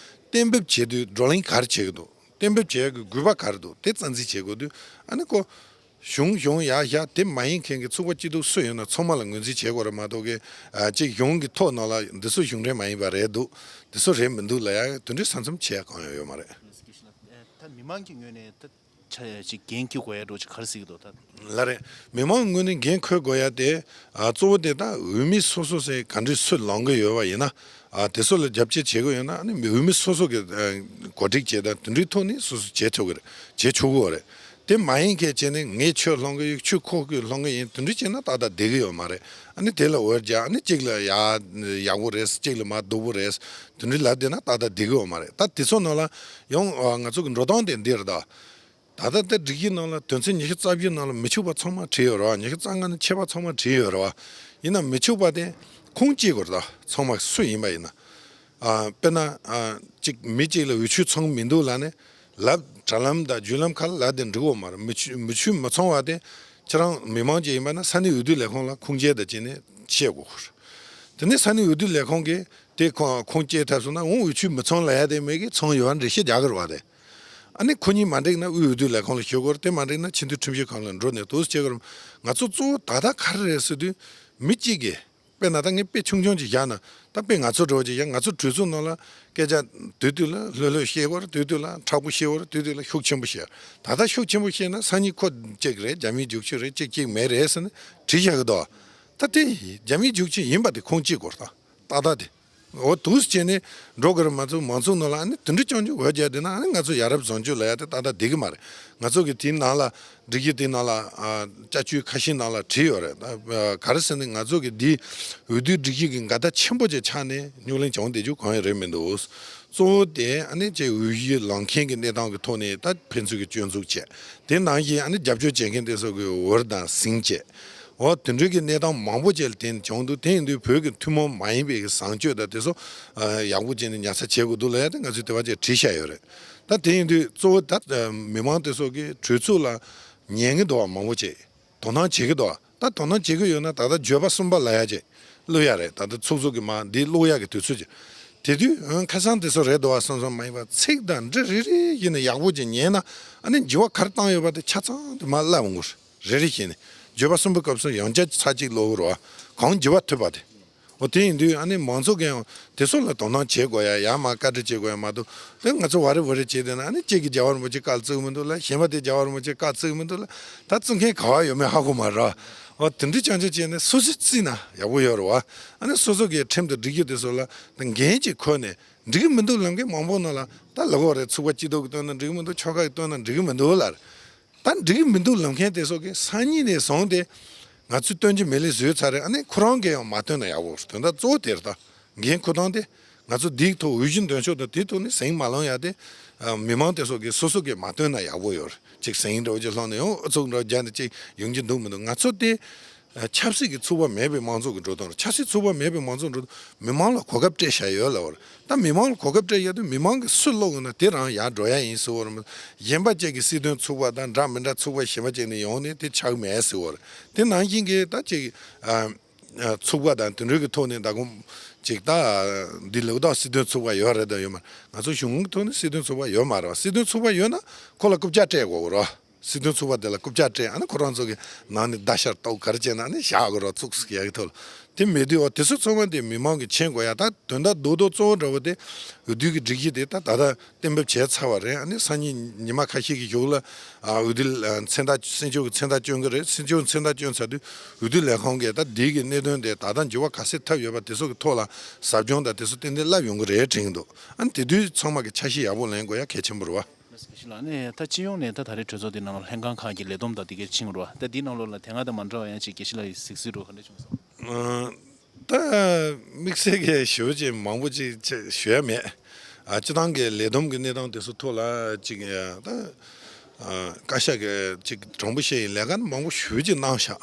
གཏན་འབེབས་བྱེད་དུས་བགྲོ་གླེང་ག་རེ་བྱེད་ཀྱི་འདུག་གཏན་འབེབས་བྱེད་ཡག་གི་དགོས་པ་ག་རེ་འདུག་དེ་རྩ་འཛིན་བྱེད་དགོས་དུས། ཨ་ནི་ཁོ་གཞུང་གཞུང་ཡ་ཡ་དེ་མ་ཡིན་མཁན་གྱི་ཚོགས་པ་སྐྱིད་སྡུག་སུ་ཡོད་ན་ཚང་མ་ལ་ངོས་འཛིན་བྱེད་དགོས་རེད་མ་གཏོགས་གི། ཨ་གཅིག་གཞུང་གི་ཐོག་ནང་ལ་འདི་ཚོ་གཞུང་འབྲེལ་མ་ཡིན་པ་རེད་འདུག་འདི་ཚོ་རེད་མི་འདུག་ལ་ཡ་དེ་འདྲའི་ས་མཚམས་ཕྱེ་ཡ་གང་ཡང་ཡོད་མ་རེད། ད་མི་མང་གི་ངོས་ནས་ད་ཆ་ཅིག་འགན་འཁྱེར་དགོས་ཡ་འགྲོ་ཅིག་ག་རེ་ཟེར་གི་འདུག་ད། ལ་རེད། མི་མང་ངོས་ནས་འགན་འཁུར་དགོས་ཡ་དེ། ཨ་གཙོ་བོ་དེ་ད་འོས་མི་སོ་སོ་ཟེར་ག་འདྲའི་སུ་ལངས་གི་ཡོད་པ་ཡིན་ན། ཨ་དེ་ཚོ་ལ་རྒྱབ་སྐྱོར་བྱེད་དགོས་ཡོད་ན། ཨ་ནི་འོས་མི་སོ་སོ་གི་ཨ་གོ་སྒྲིག་བྱེད་དང་དེ་འདྲའི་ཐོག་ནས་སོ་སོ་བྱེད་ཆོག་གི་རེད། བྱེད་ཆོག་གི་རེད། དེ་མ་ཡིན་མཁན་བྱས་ནས་ངས་ཁྱོད་སློང་གི་ཡོད། ཁྱོད་ཁོ་གི་སློང་གི་ཡིན། དེ་འདྲ་བྱས་ན་ཏག་ཏག་བསྡད་གི་ཡོད་མ་རེད། ཨ་ནི་དེ་ལ་འོས་རྒྱག་ཨ་ནི་གཅིག་ལ་ཡ་ཡག་པོ་རེད། གཅིག་ལ་མ་སྡུག་པོ་རེད། དེ་འདྲའི་ལབ་བསྡད་ན་ཏག་ཏག་བསྡད་གི་ཡོད་མ་རེད། ད་དེ་ཚོ་ནང་ལ་ཡང་ཨ་ང་ཚོ་གི་འགྲོ་སྟངས་དེ་འདི་རེད་ད། ད་ལྟ་དེ་སྒྲིག་གཞི་ནང་ལ་དོན་ཚན་ཉི་ཤུ་རྩ་བཞི་ནང་ལ་མི་ཆོག་པ་ཚང་མ་བྲིས་ཡོད་རེད་བ། ཉི་ཤུ་རྩ་ལྔ་ནང་ཆད་པ་ཚང་མ་བྲིས་ཡོད་རེད་བ། ཡིན་ན་མི་ཆོག་པ་དེ་ཁུངས་སྐྱེལ་དགོས་རེད་ད། ཚང་མ་སུ་ཡིན་པ་ཡིན་ན། ཨ་དཔེར་ན་ཨ་གཅིག་མི་གཅིག་ལ་འོས་ཆོས་ཚང་མི་འདུག་ལབ་ནས་ལབ། དྲ་ལམ་དང་བརྒྱུད་ལམ་ཁག་ལ་ལབ་དེ་འགྲིག་གི་ཡོད་མ་རེད། མི་ཆོས་མི་ཆོས་མི་ཚང་བ་དེ་ཁྱེད་རང་མི་མང་ཅིག་ཡིན་པ་ན་ས་གནས་འོས་བསྡུ་ལས་ཁུངས་ལ་ཁུངས་སྐྱེལ་དང་བྱས་ནས་བཤད་དགོས་རེད། དེ་ནས་ས་གནས་འོས་བསྡུ་ལས་ཁུངས་ཀྱིས་དེ་ཁུངས་ཁུངས་སྐྱེལ་ཐུབ་སོང་ན། འོ་འོས་ཆོས་མི་ཚང་ལབ་ཡ་དེ་མེད་གི། ཚང་ཡོད་པ་འགྲེལ་བཤད་རྒྱག་གི་རེད་བ་དེ། ཨ་ནི་ཁོ་གཉིས་མ་འགྲིག་ན་དབུས་འོས་བསྡུ་ལས་ཁུངས་ལ་ཞུ་དགོས་རེད། དེ་མ་འགྲིག་ན་ཆེས་མཐོའི་ཁྲིམས་ཞིབ་ཁང་ལ་འགྲོ་ནས་དུས་བྱེད་དགོས་རེད། ང་ཚོ་གཙོ་བོ་ད་ལྟ་ག་རེ་རེད་ཟེར་དུས། མི་གཅིག་གིས་དཔེར་ན་ད་ངས་དཔེ་ཆུང་ཆུང་ཅིག་བཞག་ན། ད་དཔེ་ང་ཚོ་འདྲ་བོ་ཅིག་ཡ། ང་ཚོ་གྲོས་ཚོགས་ནང་ལ་སྐད་ཆ་དུས་དུས་ལ་ལྷོད་ལྷོད་བཤད་དགོས་རེད། དུས་དུས་ལ་མཁྲེགས་པོ་བཤད་དགོས་རེད། དུས་དུས་ལ་ཤུགས་ཆེན་པོ་བཤད། ད་ལྟ་ཤུགས་ཆེན་པོ་བཤད་ན་སང་ཉིན་ཁོ་གཅིག་རེད། རྒྱ་མིའི་རྒྱུག་ཆུ་རེད། གཅིག་གཅིག་མེད་རེད་ཟེར་ནས་བྲིས་བཞག་གི་འདུག་ད་དེ་རྒྱ་མིའི་རྒྱུག་ཆུ་ཡིན་པ་དེ་ཁུངས་སྐྱེལ་དགོས་རེད་ད། ཏག་ཏག་དེ། འོ་འདུག་སེ་བྱས་ནས་འགྲོ་དགོས་རེད། མ་ཚོ་མང་ཚོགས་ནང་ལ་ཨ་ནི་དེ་འདྲ་རྐྱང་རྐྱང་འོས་རྒྱག་བསྡད་ན། ཨ་ནི་ང་ཚོ་ཡ་རབས་བཟང་སྤྱོད་ལབ་ཡ་དེ་ཏག་ཏག་བསྡད་གི་མ་རེད། ང་ཚོ་གི་དེའི་ནང་ལ་སྒྲིག་གཞི་དེའི་ནང་ལ་ཨ་བཅའ་བཅོས་ཁ་ཤས་ནང་ལ་བྲིས་ཡོད་རེད། ཨ་ག་རེ་ཟེར་ན། ང་ཚོ་གི་འདི་འོས་བསྡུའི་སྒྲིག་གཞི་གི་འགལ་ཟླ་ཆེན་པོ་ཅིག་ཆགས་ནས་རྙོག་གླེང་བྱུང་བསྡད་རྒྱུ་གང་ཡང་རེད་མི་འདུག་གཙོ་བོ་དེ་ཨ་ནི་ཅིག་འོས་གཞི་ལངས་མཁན་གྱི་གནས་སྟངས་ཀྱི་ཐོག་ནས་ད་ཕན་ཚུན་གྱི་སྐྱོན་འཛུགས་བྱས། དེ་ནང་བཞིན་ཨ་ནི་རྒྱབ་སྐྱོར་བྱེད་མཁན་དེ་ཚོ་གི་འུར་དང་ཟིང་བྱས། འོ་དེ་འདྲའི་གི་གནས་སྟངས་མང་པོ་ཅིག་ལ་བརྟེན་བྱུང་འདུག་དེ་ཡིན་དུས་བོད་ཀྱི་ཐུན་མོང་མ་ཡིན་པའི་གི་བཟང་སྤྱོད་དང་དེ་ཚོ་ཨ་ཡག་པོ་བྱས་ནས་ཉར་ཚགས་བྱེད་དགོས་འདུག་ལབ་ཡ་དེ་ང་ཚོས་དེ་བ་ཅིག་བྲིས་བཞག་ཡོད་རེད། ད་དེ་ཡིན་དུས་གཙོ་བོ་ད་མི་མང་དེ་ཚོ་གིས་གྲོས་ཚོགས་ལ་ཉན་གི་འདུག་བ། མང་པོ་ཅིག་དོ་སྣང་བྱེད་ཀྱི་འདུག་བ། ད་དོ་སྣང་བྱེད་ཀྱི་ཡོད་ན་ད་ལྟ་བརྗོད་པ་གསུམ་པ་ལབ་ཡ་ཅིག་བླུག་ཡ་རེད། ད་ལྟ་ཚོགས་གཙོ་གིས་མར་འདི་བླུག་ཡ་གི་དུས་ཚོད་ཅིག་དེ་དུས་ཨང་ཁ་སང་དེ་ཚོ་རེད་འདུག་བ་བསམ་བསམ་མ་ཡིན་པ། ཚིག་དང་འབྲི་རེ་རེ་བྱས་ནས་ཡག་པོ་ཅིག་ཉན་ན། ཨ་ནི་འགྱུར་བ་ག་རེ་བཏང་ཡོད་པ་དེ་ཆ་ཚང་དེ་མར་བསླབ་འོང་གི་རེད། རེ་རེ་བྱས་ནས་བརྗོད་པ་གསུམ་པའི་སྐབས་སུ་ཡང་བསྐྱར་ཚར་གཅིག་ཀློག་གི་རེད་བ། གང་འགྱུར་བ་ཐེབས་པ་དེ། འོ་དེ་ཡིན་དུས་ཨ་ནི་མང་ཚོགས་ཀྱིས་ཡང་དེ་ཚོ་ལ་དོ་སྣང་བྱེད་དགོས་ཡ། ཡར་མར་བཀའ་འདྲི་བྱེད་དགོས་ཡ་མ་གཏོགས། དེ་ང་ཚོ་ཝ་རེ་ཝ་རེ་བྱས་བསྡད་ན། ཨ་ནི་གཅིག་གིས་རྒྱལ་བ་རིན་པོ་ཆེ་བཀའ་བརྩི་གི་མི་འདུག་ལ། གཞན་པ་དེ་རྒྱལ་བ་རིན་པོ་ཆེ་བཀའ་བརྩི་གི་མི་འདུག་ལ། ད་བརྩི་མཁན་ག་བ་ཡོད་མེད་ཧ་གོ་མ་རེད། འོ་དེ་འདྲ་རྐྱང་རྐྱང་བྱས་ནས་སོ་སོས་བརྩིས་ན་ཡག་པོ་ཡོད་རེད་བ། ཨ་ནི་སོ་སོ་གི་ཁྲིམས་དང་སྒྲིག་གཞི་དེ་ཚོ་ལ་ད་འགན་ཅིག་འཁུར་ནས། འགྲིག་གི་མི་འདུག་ལབ་མཁན་མང་པོ་ནང་ལ་ད་ལབ་དགོས་རེད། ཚོགས་པ་སྐྱིད་སྡུག་གི་སྟོན་ན་འགྲིག་གི་མི་འདུག་ཆོལ་ཁ་གི་སྟོན་ན་འགྲིག་གི་མི་འདུག་ལབ། ད་འགྲིག་གི་མི་འདུག་ལབ་མཁན་དེ་ཚོ་གིས་སང་ཉིན་ནས་བཟུང་སྟེ་ང་ཚོས་སྟོན་གྱི་མེད་ལབ་བཟོས་ཚར་རེད། ཨ་ནི་ཁོ་རང་གིས་ཡང་མ་སྟོན་ན་ཡག་པོ་རེད། དོན་དག་གཙོ་བོ་དེ་རེད། ད་འགན་འཁུར་སྟངས་དེ་ང་ཚོ་འདིའི་ཐོག་འོས་གཞི་འདོན་ཕྱོགས་དང་དེའི་ཐོག་ནས་ཟིང་མ་སློང་ཡ་དེ། ཨ་མི་མང་དེ་ཚོ་གིས་སོ་སོ་གིས་མ་སྟོན་ན་ཡག་པོ་ཡོད་རེད། ཅིག་ཟིང་འདྲ་བོ་ཅིག་སློང་ནས་ཡང་ཨུ་ཚུགས་འདྲ་བོ་རྒྱག་ནས་ཅིག་ཡོང་རྒྱུ་འདུག་མི་འདུག་ང་ཚོ་དེ་ཨ་ཆབ་སྲིད་ཀྱི་ཚོགས་པ་མེད་པའི་མང་ཚོགས་ཀྱི་འགྲོ་སྟངས་རེད། ཆབ་སྲིད་ཚོགས་པ་མེད་པའི་མང་ཚོགས་འགྲོ་སྟངས། མི་མང་ལ་གོ་སྐབས་སྤྲད་བཞག་ཡོད་ལབ་པ་རེད། ད་མི་མང་ལ་གོ་སྐབས་སྤྲད་ཡོད་དུས་མི་མང་གིས་སུ་བླུགས་ཡོད་ན་དེ་རང་ཡར་འགྲོ་ཡ་ཡིན་ཟེར་བ་རེད། གཞན་པ་ཅིག་གིས་སྲིད་དོན་ཚོགས་པ་དང་འདྲ་མི་འདྲ་ཚོགས་པ་གཞན་པ་ཅིག་ནས་ཡོང་ནས་དེ་ཆགས་མེད་ཟེར་བ་རེད། དེ་ནང་བཞིན་གྱི་ད་ཅིག་ཨ་ཨ་ཚོགས་པ་དང་དེ་འདྲ་གི་ཐོག་ནས་ད་གོང་ཅིག་ད་འདི་ལོ་ད་སྲིད་དོན་ཚོགས་པ་ཡོད་རེད་དང་ཡོད་མ་རེད། ང་ཚོ་གཞུང་གི་ཐོག་ནས་སྲིད་དོན་ཚོགས་པ་ཡོད་མ་རེད་བ། སྲིད་དོན་ཚོགས་པ་ཡོད་ན་ཁོ་ལ་རྐུབ་བཀྱག་སྤྲད་དགོས་རེད་བ། སྲིད་དོན་ཚོགས་པ་དེ་ལ་རྐུབ་བཀྱག་སྤྲད། ཨ་ནི་ཁོ་རང་ཚོ་གི་ནང་ནས་བརྡ་ཤར་གཏོང་ག་རེ་བྱས་ན་ཨ་ནི་བཞག་དགོས་རེད་བ། ཚུགས་སུ་ཡག་གི་ཐོག་ལ། དེ་མེད་དུས་འོ་དེ་ཚོ་ཚང་མ་དེ་མི་མང་གིས་མཁྱེན་དགོས་ཡ། ད་དོན་དག་རྡོག་རྡོག་གཙོ་བོ་འདྲ་བོ་དེ་འོས་བསྡུ་གི་སྒྲིག་གཞི་དེ་ད་ད་ལྟ་གཏན་འབེབས་བྱས་ཚར་བ་རེད། ཨ་ནི་སང་ཉིན་ཉི་མ་ཁ་ཤས་ཀྱི་གཞུག་ལ་ཨ་འོས་བསྡུ་ཨ་མཚན་རྟགས་སྲིད་སྐྱོང་གི་མཚན་རྟགས་སྐྱོན་གི་རེད། སྲིད་སྐྱོང་མཚན་རྟགས་སྐྱོན་ཚར་དུས་འོས་བསྡུ་ལས་ཁང་གིས་ད་འདི་གི་གནད་དོན་དེ་ད་ལྟ་འགྱུར་བ་ག་ཚད་ཐེབས་ཡོད་པ་དེ་ཚོ་གི་ཐོག་ལ་ཟབ་སྦྱོང་དང་དེ་ཚོ་ཏན་ཏན་བསླབ་ཡོང་གི་རེད་དྲན་གི་འདུག་ཨ་ནི་དེ་དུས་ཚང་མ་གིས་འཆར་གཞི་ཡག་པོ་ལེན་དགོས་ཡ་གལ་ཆེན་པོ་རེད་བ། ལགས་སོ། དགེ་བཤེས་ལགས། ཨ་ནི་ད་སྤྱི་ཡོངས་ནས་ད་ད་རེས་གྲོས་ཚོགས་འདི་ནང་ལ་ལྷན་ཁང་ཁག་གི་ལས་བསྡོམས་དང་འདི་གའི་ཕྱིན་རོ། ད་འདི་ནང་ལོགས་ལ་དེ་སྔ་དང་མ་འདྲ་བ་ཡང་ཅིག་དགེ་བཤེས་ལགས་ཀྱིས་གཟིགས་ཚུལ་རོ་ག་འདྲ་བྱུང་སོང་། ཨ་ད་དམིགས་བསལ་གྱི་ཞུ་ཅིག་མང་པོ་ཅིག་ཅིག་ཞུ་ཡ་མེད། ཨ་སྤྱི་བཏང་གི་ལས་བསྡོམས་ཀྱི་གནས་སྟངས་དེ་ཚོ་ཐོག་ལ་ཅིག་ད་ཨ་བཀའ་ཤག་གིས་ཅིག་དྲང་པོ་བཤད་ཡིན་ལས་ཀ་མང་པོ་ཞེ་པོ་ཅིག་གནང་ཤག་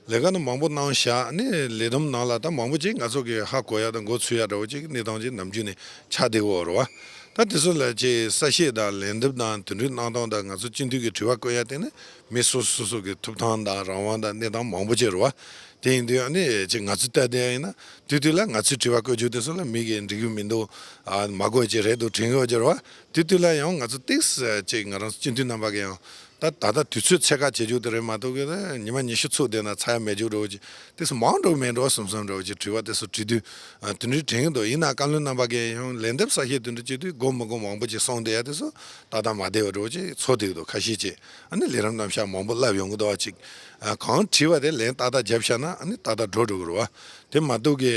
ལས་ཀ་ནི་མང་པོ་གནང་བཞག་ནི་ལས་བསྡོམས་ནང་ལ་ད་མང་པོ་ཅིག་ང་ཚོ་གི་ཧ་གོ་ཡ་དང་མགོ་ཚོས་ཡ་འདྲ་བོ་ཅིག་གནས་སྟངས་ཅིག་ནམ་རྒྱུན་ནས་ཆགས་བསྡད་ཡོད་རེད་བ། ད་དེ་ཚོ་ལ་ཅིག་གསལ་བཤད་དང་ལན་འདེབས་དང་དེ་འདྲའི་གནང་སྟངས་དང་ང་ཚོ་སྤྱི་འཐུས་ཀྱི་དྲི་བ་བཀོད་ཡ་དེ་ནི་མི་སོ་སོ་སོ་སོ་གི་ཐོབ་ཐང་དང་རང་དབང་དང་གནས་སྟངས་མང་པོ་ཅིག་རེད་བ། དེ་ཡིན་དུས་ཨ་ནི་ཅིག་ང་ཚོ་ལྟ་དེ་ཡིན་ན་དུས་དུས་ལ་ང་ཚོའི་དྲི་བ་བཀོད་རྒྱུ་དེ་ཚོ་ལ་མི་གིས་འགྲིག་གི་མི་འདུག་ཨ་མ་དགོས་ཅིག་རེད་འདུག་དྲན་གི་ཡོད་ཀྱི་རེད་བ། དུས་དུས་ལ་ཡང་ང་ཚོ་ཏིག་ཙམ་ཅིག་ང་རང་ཚོ་སྤྱི་འཐུས་རྣམ་པ་གིས་ཡང་ད་ད་ལྟ་དུས་ཚོད་ཚད་བཀག་བྱེད་རྒྱུ་དེ་རེད་མ་གཏོགས་གི་ཉི་མ་ཉི་ཤུ་ཚུགས་བསྡད་ན་ཚར་ཡ་མེད་རྒྱུ་འདྲ་བོ་ཅིག་ཏིག་ཙམ་མང་འགྲོ་མེད་འགྲོ་བསམ་བསམ་འདྲ་བོ་ཅིག་དྲི་བ་དེ་ཚོ་དྲི་དུས་ཨ་དེ་འདྲའི་དྲན་གི་འདུག་ཡིན་ན་བཀའ་བློན་རྣམ་པ་གིས་ཡང་ལན་འདེབས་གསལ་བཤད་དེ་འདྲ་བྱེད་དུས་དགོས་མི་དགོས་མང་པོ་ཅིག་གསུངས་བསྡད་ཡ་དེ་ཚོ་ཏག་ཏག་མ་བསྡད་པ་འདྲ་བོ་ཅིག་ཚོར་བསྡད་ཀྱི་འདུག་ཁ་ཤས་ཅིག་ཨ་ནི་ལས་རིམ་རྣམ་གཞག་མང་པོ་ལབ་ཡོང་གི་འདུག་བ་ཅིག་ཨ་གང་དྲིས་པ་དེ་ལན་ཏག་ཏག་བརྒྱབ་བཞག་ན་ཨ་ནི་ཏག་ཏག་འགྲོ་འགྲོ་གི་རེད་བ། དེ་མ་གཏོགས་ཀྱི་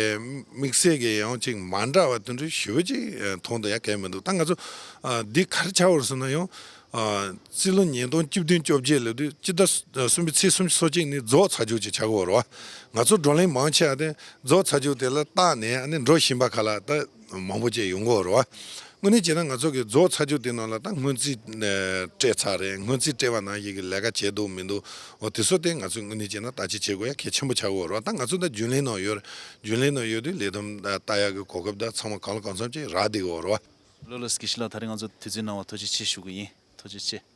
དམིགས་བསལ་གྱི་ཡང་ཅིག་མ་འདྲ་བ་དེ་འདྲ་ཞེ་པོ་ཅིག་མཐོང་དུ་ཡ་གལ་མི་འདུག་ད་ང་ཚོ་ཨ་འདི་ག་རེ་ཆགས་པ་རེད་ཟེར་ན་ཡང་ཨ་སྲིད་ལོ་ཉིས་སྟོང་བཅུ་བདུན་བཅོ་བརྒྱད་ལོ་དུས་སྤྱི་ཟླ་གསུམ་པའི་ཚེས་སུམ་ཅུ་སོ་གཅིག་ནས་རྫོགས་ཚར་རྒྱུ་ཅིག་ཆགས་ཀྱི་ཡོད་རེད་བ། ང་ཚོ་བགྲོ་གླེང་མང་ཆེ་བ་དེ་རྫོགས་ཚར་རྒྱུ་དེ་ལ་བརྟག་ནས་ཨ་ནི་འགྲོ་བཞིན་པ་ག་ལ་ད། མང་པོ་ཅིག་ཡོང་གི་ཡོད་རེད་བ། དངོས་གནས་བྱས་ན་ང་ཚོ་གི་རྫོགས་ཚར་རྒྱུ་དེ་ནང་ལ་ད་སྔོན་རྩིས་ཨ་སྤྲད་ཚར་རེད། སྔོན་རྩིས་སྤྲད་པ་ནང་བཞིན་གྱི་ལས་ཀ་བྱས་འདུག་མི་འདུག་འོ་དེ་ཚོ་དེ་ང་ཚོས་དངོས་གནས་བྱས་ན་བརྟག་དཔྱད་བྱེད་དགོས་ཡ་གལ་ཆེན་པོ་ཆགས་ཀྱི་ཡོད་རེད་བ། ད་ང་ཚོ་ད་རྒྱུན་ལས་ནང་ཡོད་རེད། རྒྱུན་ལས་ནང་ཡོད་དུས་ལས་བསྡོམས་ཨ་བལྟ་ཡ་གི་གོ་སྐབས་ད་ཚང་མ་གང་ལ་གང་འཚམ་ཅིག་རག་བསྡད་ཀྱི་ཡོད་རེད་བ། ལགས་ལགས་དགེ་བཤེས་ལགས། ད་རེས་ང་ཚོ་དུས་ཚོད་གནང་བ་ཐུགས་རྗེ་ཆེ་ཞུ་གི་ཡིན། ཐུགས་རྗེ་ཆེ།